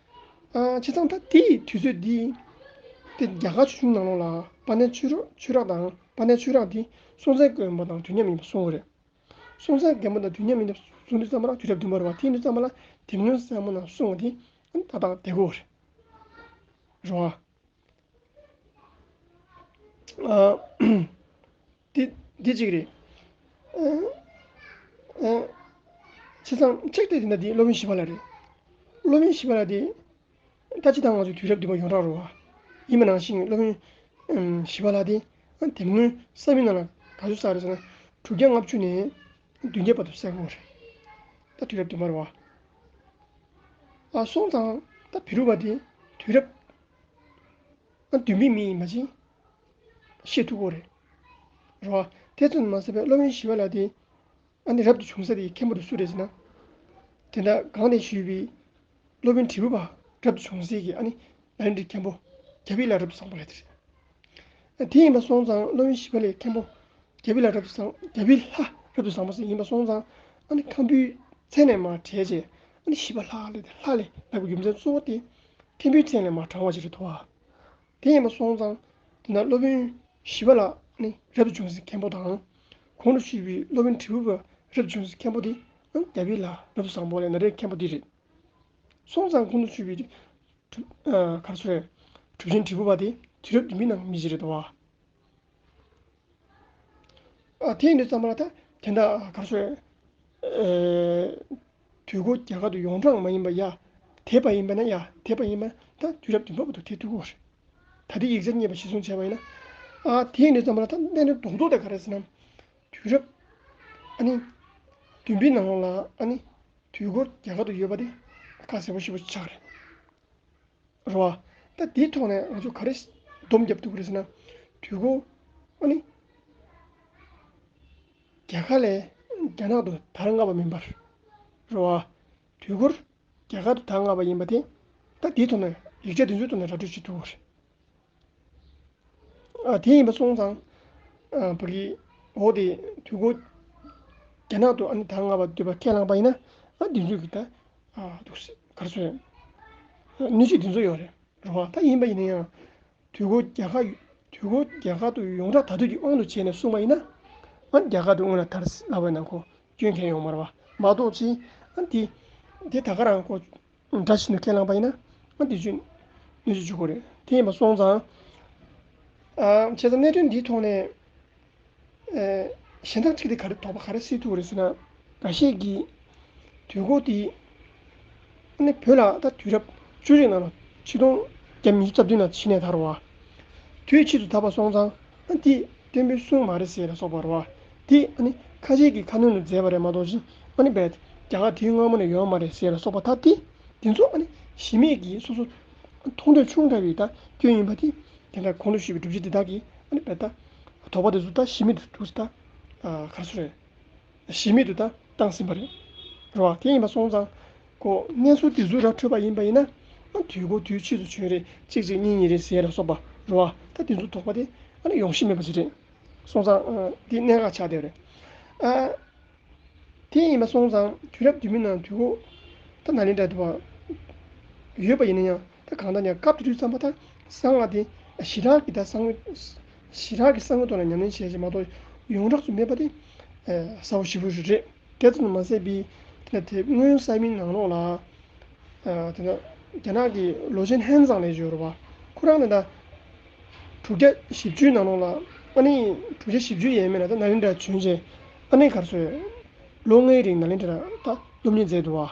ཨ། བྱས་ཙང་ད་དེའི་དུས་ཚོད་འདི། དེ་རྒྱ་གར་ཆོས་འབྱུང་ནང་ལོགས་ལ་དཔལ་ལྡན་ཆོས་གྲགས་ཆོས་གྲགས་དང་དཔལ་ལྡན་ཆོས་གྲགས་འདི་སྲོང་བཙན་སྒམ་པོ་དང་དུས་མཉམ་ཡིན་པ་གསུངས་པ་རེད། སྲོང་བཙན་སྒམ་པོ་དང་དུས་མཉམ་ཡིན་པ་གསུངས་དུས་ཙམ་པ་ལ་དུས་རབས་བདུན་པ་རེད་བ། དེ་ཡིན་དུས་ཙམ་པ་ལ་དེབ་སྔོན་གསར་མ་ནང་གསུངས་པ་དེ་ད་ལྟ་བདེ་པོ་རེད། རེད་བ། ཨ། འདི་འདི་གཅིག་རེད། ཨ། ཨ། བྱས་ཙང་གཅིག་དེ་འདི་ན་འདི་སློབ་དཔོན་ཞི་བ་ལྷ་རེད། སློབ་དཔོན་ཞི་བ་ལྷ་དེ། ད་ཅི་ད་ང་ཚོའི་དུས་རབས་བདུན་པ་ཡོངས་གྲགས་རེད་བ། ཡིན་པ་ནང་བཞིན་སློབ་དཔོན་ཞི་བ་ལྷ་དེ་དེབ་སྔོན་གསར་མའི་ནང་ལ་ག་ཚོད་གསལ་རེད་ཟེར་ན། དྲུག་བརྒྱ་ལྔ་བཅུ་ནས་བདུན་བརྒྱ་བར་དུ་གསལ་པོ་རེད། ད་དུས་རབས་བདུན་པ་རེད་བ། ཨ། སོང་ཙང་ད་བི་རུ་པ་དེ་དུས་རབས། ཨ། བདུན་པའི་མི་ཡིན་པ་ཅིག་ཤེས་ཐུབ་ཀྱི་རེད། རེད་བ། དེ་ཙམ་མ་ཟད་པའི་སློབ་དཔོན་ཞི་བ་ལྷ་དེ། ཨ་ནི་རབ་ཏུ་བྱུང་ས་དེ་མཁན་པོ་དེ་སུ་རེད་ཟེར་ན། དེ་འདྲ་གོང་ནས་ཞུས་པའི་སློབ་དཔོན་དྲིལ་བུ་པ་རབ་ཏུ་བྱུང་སའི་གི་ཨ་ནི་ནཱ་ལེནྡྲའི་མཁན་པོ་རྒྱ་བི་ལ་རབ་ཏུ་བཟང་པོ་ལབ་དེ་རེད། ཨ། དེ་ཡིན་པ་སོང་ཙང་སློབ་དཔོན་ཞི་བ་ལྷའི་མཁན་པོ་རྒྱ་བི་ལ་རབ་ཏུ་བཟང་རྒྱ་བི་ལྷ་རབ་ཏུ་བཟང་པོ་ཟེར་ཡིན་པ་སོང་ཙང་། ཨ་ནི་མཁན་པོའི་མཚན་ནས་མར་བྲལ་རྗེས་ཨ་ནི་ཞི་བ་ལྷ་ལབ་དེ་ལྷ་ལབ་པའི་རྒྱུ་མཚན་གཙོ་བོ་དེ་མཁན་པོའི་མཚན་ལས་མར་བགྲངས་པ་ཞིག་རེད་འདུག་བ། དེ་ཡིན་པ་སོང་ཙང་། དེ་ན་སློབ་དཔོན་ཞི་བ་ལྷ་ནི་རབ་ཏུ་བྱུང་སའི་མཁན་པོ་དང་། གོང་དུ་ཞུས་པའི་སློབ་དཔོན་དྲིལ་བུ་པ་རབ་ཏུ་བྱུང་སའི་མཁན་པོ་དེ་ཡང་རྒྱ་བི་ལྷ་རབ་ཏུ་བཟང་པོ་ལབ་ནཱ་ལེནྡྲའི་མཁན་པོ་དེ་རེད། སོང་ཙང་གོང་དུ་ཞུས་པའི་གྲུབ། ཨ། ག་རེ་ཟེར། གྲུབ་ཆེན་དྲིལ་བུ་པ་དེ་དུས་རབས་བདུན་པའི་ནང་མི་ཞིག་རེད་འདུག་བ། ཨ། དེ་ཡིན་དུས་ཙམ་པ་ལ་ད་དེ་འདྲ་ག་རེ་ཟེར། ཨེ། དུས་འཁོར་རྒྱ་གར་དུ་ཡོངས་གྲགས་མ་ཡིན་པ་ཡ། དེབ་པ་ཡིན་པ་ན་ཡ། དེབ་པ་ཡིན་པ་ན་ད་དུས་རབས་བདུན་པ་བར་དུ་དེབ་ཐུབ་ཀྱི་རེད། ད་ལྟའི་ཡིག་ཆ་རྙེད་པ་གཞིར་བཟུང་བྱས་པ་ཡིན་ན། ཨ། དེ་ཡིན་དུས་ཙམ་པ་ལ་ད་གནད་དོན་རྡོག་རྡོག་དེ་ག་རེ་ཟེར་ན། དུས་རབས། ཨ་ནི། བདུན་པའི་ནང་ལོགས་ལ་ཨ་ནི་དུས་འཁོར་རྒྱ་གར་དུ་ཡོད་པ་དེ་ཁ་གསལ་པོ་ཞེ་པོ་ཆགས་རེད། རེད་བ། ད་དེའི་ཐོག་ནས་ང་ཚོ་ག་རེ་སྡོམ་རྒྱབ་ཐུབ་ཀྱི་རེད་ཟེར་ན། དུས་འཁོར་ཨ་ནི་རྒྱ་གར་ལས་རྒྱ་ནག་ཏུ་དར་སྔ་བ་མིན་པར། རེད་བ། དུས་འཁོར་རྒྱ་གར་དུ་དར་སྔ་བ་ཡིན་པ་དེ་ད་དེའི་ཐོག་ནས་ཡིག་ཆ་དེ་ཚོའི་ཐོག་ནས་ར་སྤྲོད་བྱེད་ཐུབ་ཀྱི་རེད། ཨ། དེ་ཡིན་པ་སོང་ཙང་། ཨ། ཕ་གི་འོ་དེ་དུས་འཁོར་རྒྱ་ནག་ཏུ་ཨ་ནི་དར་སྔ་བ་འདོད་པ་ཁས་བླངས་པ་ཡིན་ན། ཨ། དེ་ཚོས་ཀྱི་ད། ཨ། འདུག་སེ་ག་རེ་ཟེར། གནོད་བྱེད་དེ་ཚོ་ཡོད་རེད། རེད་བ། ད་ཡིན་པ་ཡིན་ན་ཡང་། དུས་འཁོར་རྒྱ་གར། དུས་འཁོར་རྒྱ་གར་དུ་ཡོངས་གྲགས་དར་དུས་ཀྱི་དབང་དུ་བྱས་ནས་གསུངས་པ་ཡིན་ན། ཨ། རྒྱ་གར་དུ་སྔོན་ལ་དར་ལབ་པ་ཡིན་ན་ཁོ་སྐྱོན་གང་ཡང་ཡོད་མ་རེད་བ། མ་གཏོགས་ཅི། ཨ། དེ་དེ་ད་ག་རང་ཁོ་འདྲ་བྱས་ནས་ཁས་བླངས་པ་ཡིན་ན། ཨ། དེ་ཚོས་གནོད་བྱེད་བྱེད་དགོས་རེད། དེ་ཡིན་པ་སོང་ཙང་། ཨ། བྱས་ཙང་གནད་དོན་འདིའི་ཐོག་ནས། ཨ། གཞན་དག་ཅིག་དེ་ག་རེ་དོགས་པ་ག་རེ་སེལ་ཐུབ་རེད་ཟེར་ན། འགའ་ཤས་ཀྱིས་དུས་འཁོར་དེ་ཨ་ནི་བོད་ལ་ད་དུས་རབས་བཅུ་གཅིག་ནང་ལ་ཆིག་སྟོང་བརྒྱ་མེད་བཅུ་རྩ་བདུན་ནང་ཕྱི་ནས་དར་བ། དུས་ཕྱིས་སུ་དར་བ་སོང་ཙང་། ཨ། དེ་སྟོན་པའི་གསུང་མ་རེད་ཟེར་ལ་སོགས་པ་རེད་བ། དེ་ཨ་ནི་ཁ་ཤས་ཀྱིས་ཁ་སྣོན་དུ་མཛད་པ་རེད་མ་གཏོགས་ཅི། ཨ་ནི་རྦད་རྒྱ་གར་དུས་སྔ་མོ་ནས་ཡོད་མ་རེད་ཟེར་ལ་སོགས་པ། ད་དེ་དེ་ཚོ་ཨ་ནི་གཞི་མེད་ཀྱི་སོ་སོ་མཐོང་ཐོས་ཆུང་དྲགས་པའི་ད་སྐྱོན་ཡིན་པ་དེ། དེ་འདྲ་གོང་དུ་ཞུས་པའི་སྒྲུབ་བྱེད་འདི་དག་གིས་ཨ་ནི་རྦད་ད་དོགས་པ་དེ་ཚོ་ད་གཞི་མེད་དུ་འདུག་སེ་ད། ཨ། ག་རེ་ཟེར། གཞི་མེད་དུ་ད་བཏང་ཟིན་པ་རེད། རེད་བ། དེ་ཡིན་པ་སོང་ཙང་། ཁོ་གནས་ཚུལ་དེ་ཚོ་ར་འཕྲོད་པ་ཡིན་པ་ཡིན་ན། ཨ། དུས་འཁོར་དུས་ཕྱིས་སུ་བྱོན་རེད། གཅིག་གཅིག་གཉིས་གཉིས་རེད་ཟེར་ལ་སོགས་པ་རེད་བ། ད་དེ་ཚོ་དོགས་པ་དེ་ཨ་ནི་ཡོང་གཞི་མེད་པ་ཞིག་རེད། སོང་ཙང་། ཨ། འདི་གནད་འགག་ཆགས་བསྡད་རེད། ཨ། དེ་ཡིན་པ་སོང་ཙང་དུས་རབས་བདུན་པའི་ནང་དུས་འཁོར་ད་ནཱ་ལེནྡྲ་དུ་བ་ཡོད་པ་ཡིན་ན་ཡང་། ད་གང་ལྟར་ཡང་སྐབས་དེ་དུས་ཙམ་པ་ད་གསང་སྔགས་དེ་ཞི་དྲག་གི་ད་གསང་། ཞི་དྲག་གི་གསང་སྔགས་ཐོག་ལ་ཉམས་ལེན་བྱས་བྱས་མ་གཏོགས་ཡོངས་གྲགས་སུ་མེད་པ་དེ། ཨ། གསལ་པོ་ཞེ་པོ་རེད། དེ་ཙམ་མ་ཟད་པའི་དེ་ལ་དེབ་སྔོན་གསར་མའི་ནང་ལོགས་ལ། ཨ། དེ་ན་རྒྱ་ནག་གི་ལོ་ཆེན་ཧན་ཙང་ལབ་ཡོད་རེད་བ། ཁོ་རང་ནི་ད་དྲུག་བརྒྱ་བཞི་བཅུའི་ནང་ལོགས་ལ། ཨ་ནི་དྲུག་བརྒྱ་བཞི་བཅུ་ཡས་མས་ན་ད་ནཱ་ལེནྡྲ་བྱོན་བྱས། ཨ་ནི་ག་རེ་ཟེར། ལོ་ལྔའི་རིང་ནཱ་ལེནྡྲ་ད་སློབ་གཉེར་མཛད་འདུག་བ།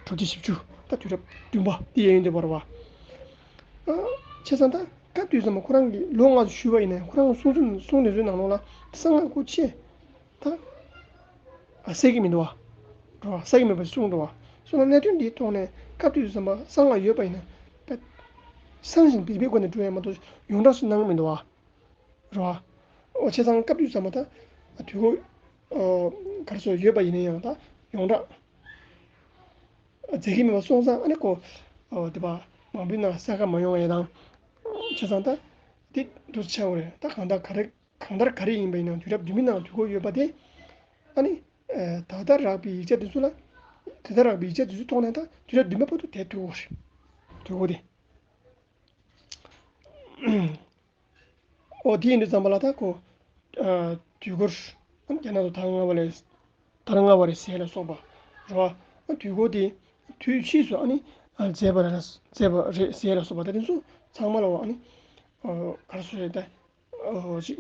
དྲུག་བརྒྱ་བཞི་བཅུ། ད་དུས་རབས་བདུན་པ་དེ་ཡས་ཡོན་ཏན་བར་བ། ཨ། བྱས་ཙང་ད་སྐབས་དུས་ཙམ་པ་ཁོ་རང་གིས་ལོ་ལྔ་ཙམ་བཞུགས་པ་ཡིན་ན་ཡང་ཁོ་རང་གི་གསུང་ཚུལ་གསུང་དེ་ཚོའི་ནང་ལོགས་ལ་གསང་སྔགས་ཁོ་ཆེ། ད། ཨ། གསལ་གྱི་མི་འདུག་བ། རེད་བ། གསལ་གྱི་མེད་པ་གསུངས་འདུག་བ། སོང་ན་གནད་དོན་འདིའི་ཐོག་ནས་སྐབས་དུས་ཙམ་པ་གསང་སྔགས་ཡོད་པ་ཡིན་ན། ད། གསང་ཞིང་སྦས་པའི་སྒོ་ནས་སྒྲུབ་ཡ་མ་གཏོགས་ཡོངས་གྲགས་སུ་གནང་གི་མི་འདུག་བ། རེད་བ། འོ། བྱས་ཙང་སྐབས་དུས་ཙམ་པ་ད་དུས་འཁོར། ཨ། ག་རེ་ཟེར། ཡོད་པ་ཡིན་ན་ཡང་ད་ཡོངས་གྲགས་མཛད་ཀྱི་མེད་པ་སོང་ཙང་། ཨ་ནི་ཁོ། ཨ། དེ་བ་མང་པོའི་ནང་གསལ་ཁ་མ་ཡོང་བ་ཡིན་ནའང་། བྱས་ཙང་ད་དེ་འདུག་ཆགས་པ་རེད། ད་གང་ལྟར་ག་རེ། གང་ལྟར་ག་རེ་ཡིན་པ་ཡིན་ནའང་དུས་རབས་བདུན་པའི་ནང་དུས་འཁོར་ཡོད་པ་དེ། ཨ་ནི། ཨ། ད་ལྟ་རག་པའི་ཡིག་ཆ་དེ་ཚོ་ལ། དེ་ལྟར་རག་པའི་ཡིག་ཆ་དེ་ཚོའི་ཐོག་ནས་ད་དུས་རབས་བདུན་པ་བར་དུ་བསྡད་ཐུབ་ཀྱི་རེད། དུས་འཁོར་དེ། འོ། དེ་ཡིན་དུས་ཙམ་པ་ལ་ད་ཁོ། ཨ། དུས་འཁོར་རྒྱ་ནག་ཏུ་དར་སྔ་བ་ལས། དར་སྔ་བ་རེད་ཟེར་ལ་སོགས་པ་རེད་བ། དུས་འཁོར་དེ་དུས་ཕྱིས་སུ་ཨ་ནི། ཨ། མཛད་པ་རེད། མཛད་པ་རེད་ཟེར་ལ་སོགས་པ་དེ་ཚོ་ཚང་མ་ལ་བ་ཨ་ནི། ཨ། ག་རེ་ཟེར་རེད་ད། ཨ། ཅིག་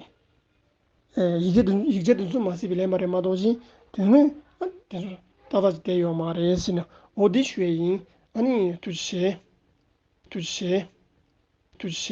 ཨ། ཡིག་ཆ་དེ། ཡིག་ཆ་དེ་ཚོ་མ་ཟད་པའི་ལན་པ་རེད་མ་གཏོགས་ཅི། དོན་དངོས། ཨ། དེ་ཚོ་ཏག་ཏག་ཅིག་བསྡད་ཡོད་མ་རེད་ཟེར་ནས། འོ། དེ་ཞུ་ཡས་ཡིན། ཨ་ནི་ཐུགས་རྗེ་ཆེ། ཐུགས་རྗེ་ཆེ། ཐུགས་རྗེ་ཆེ།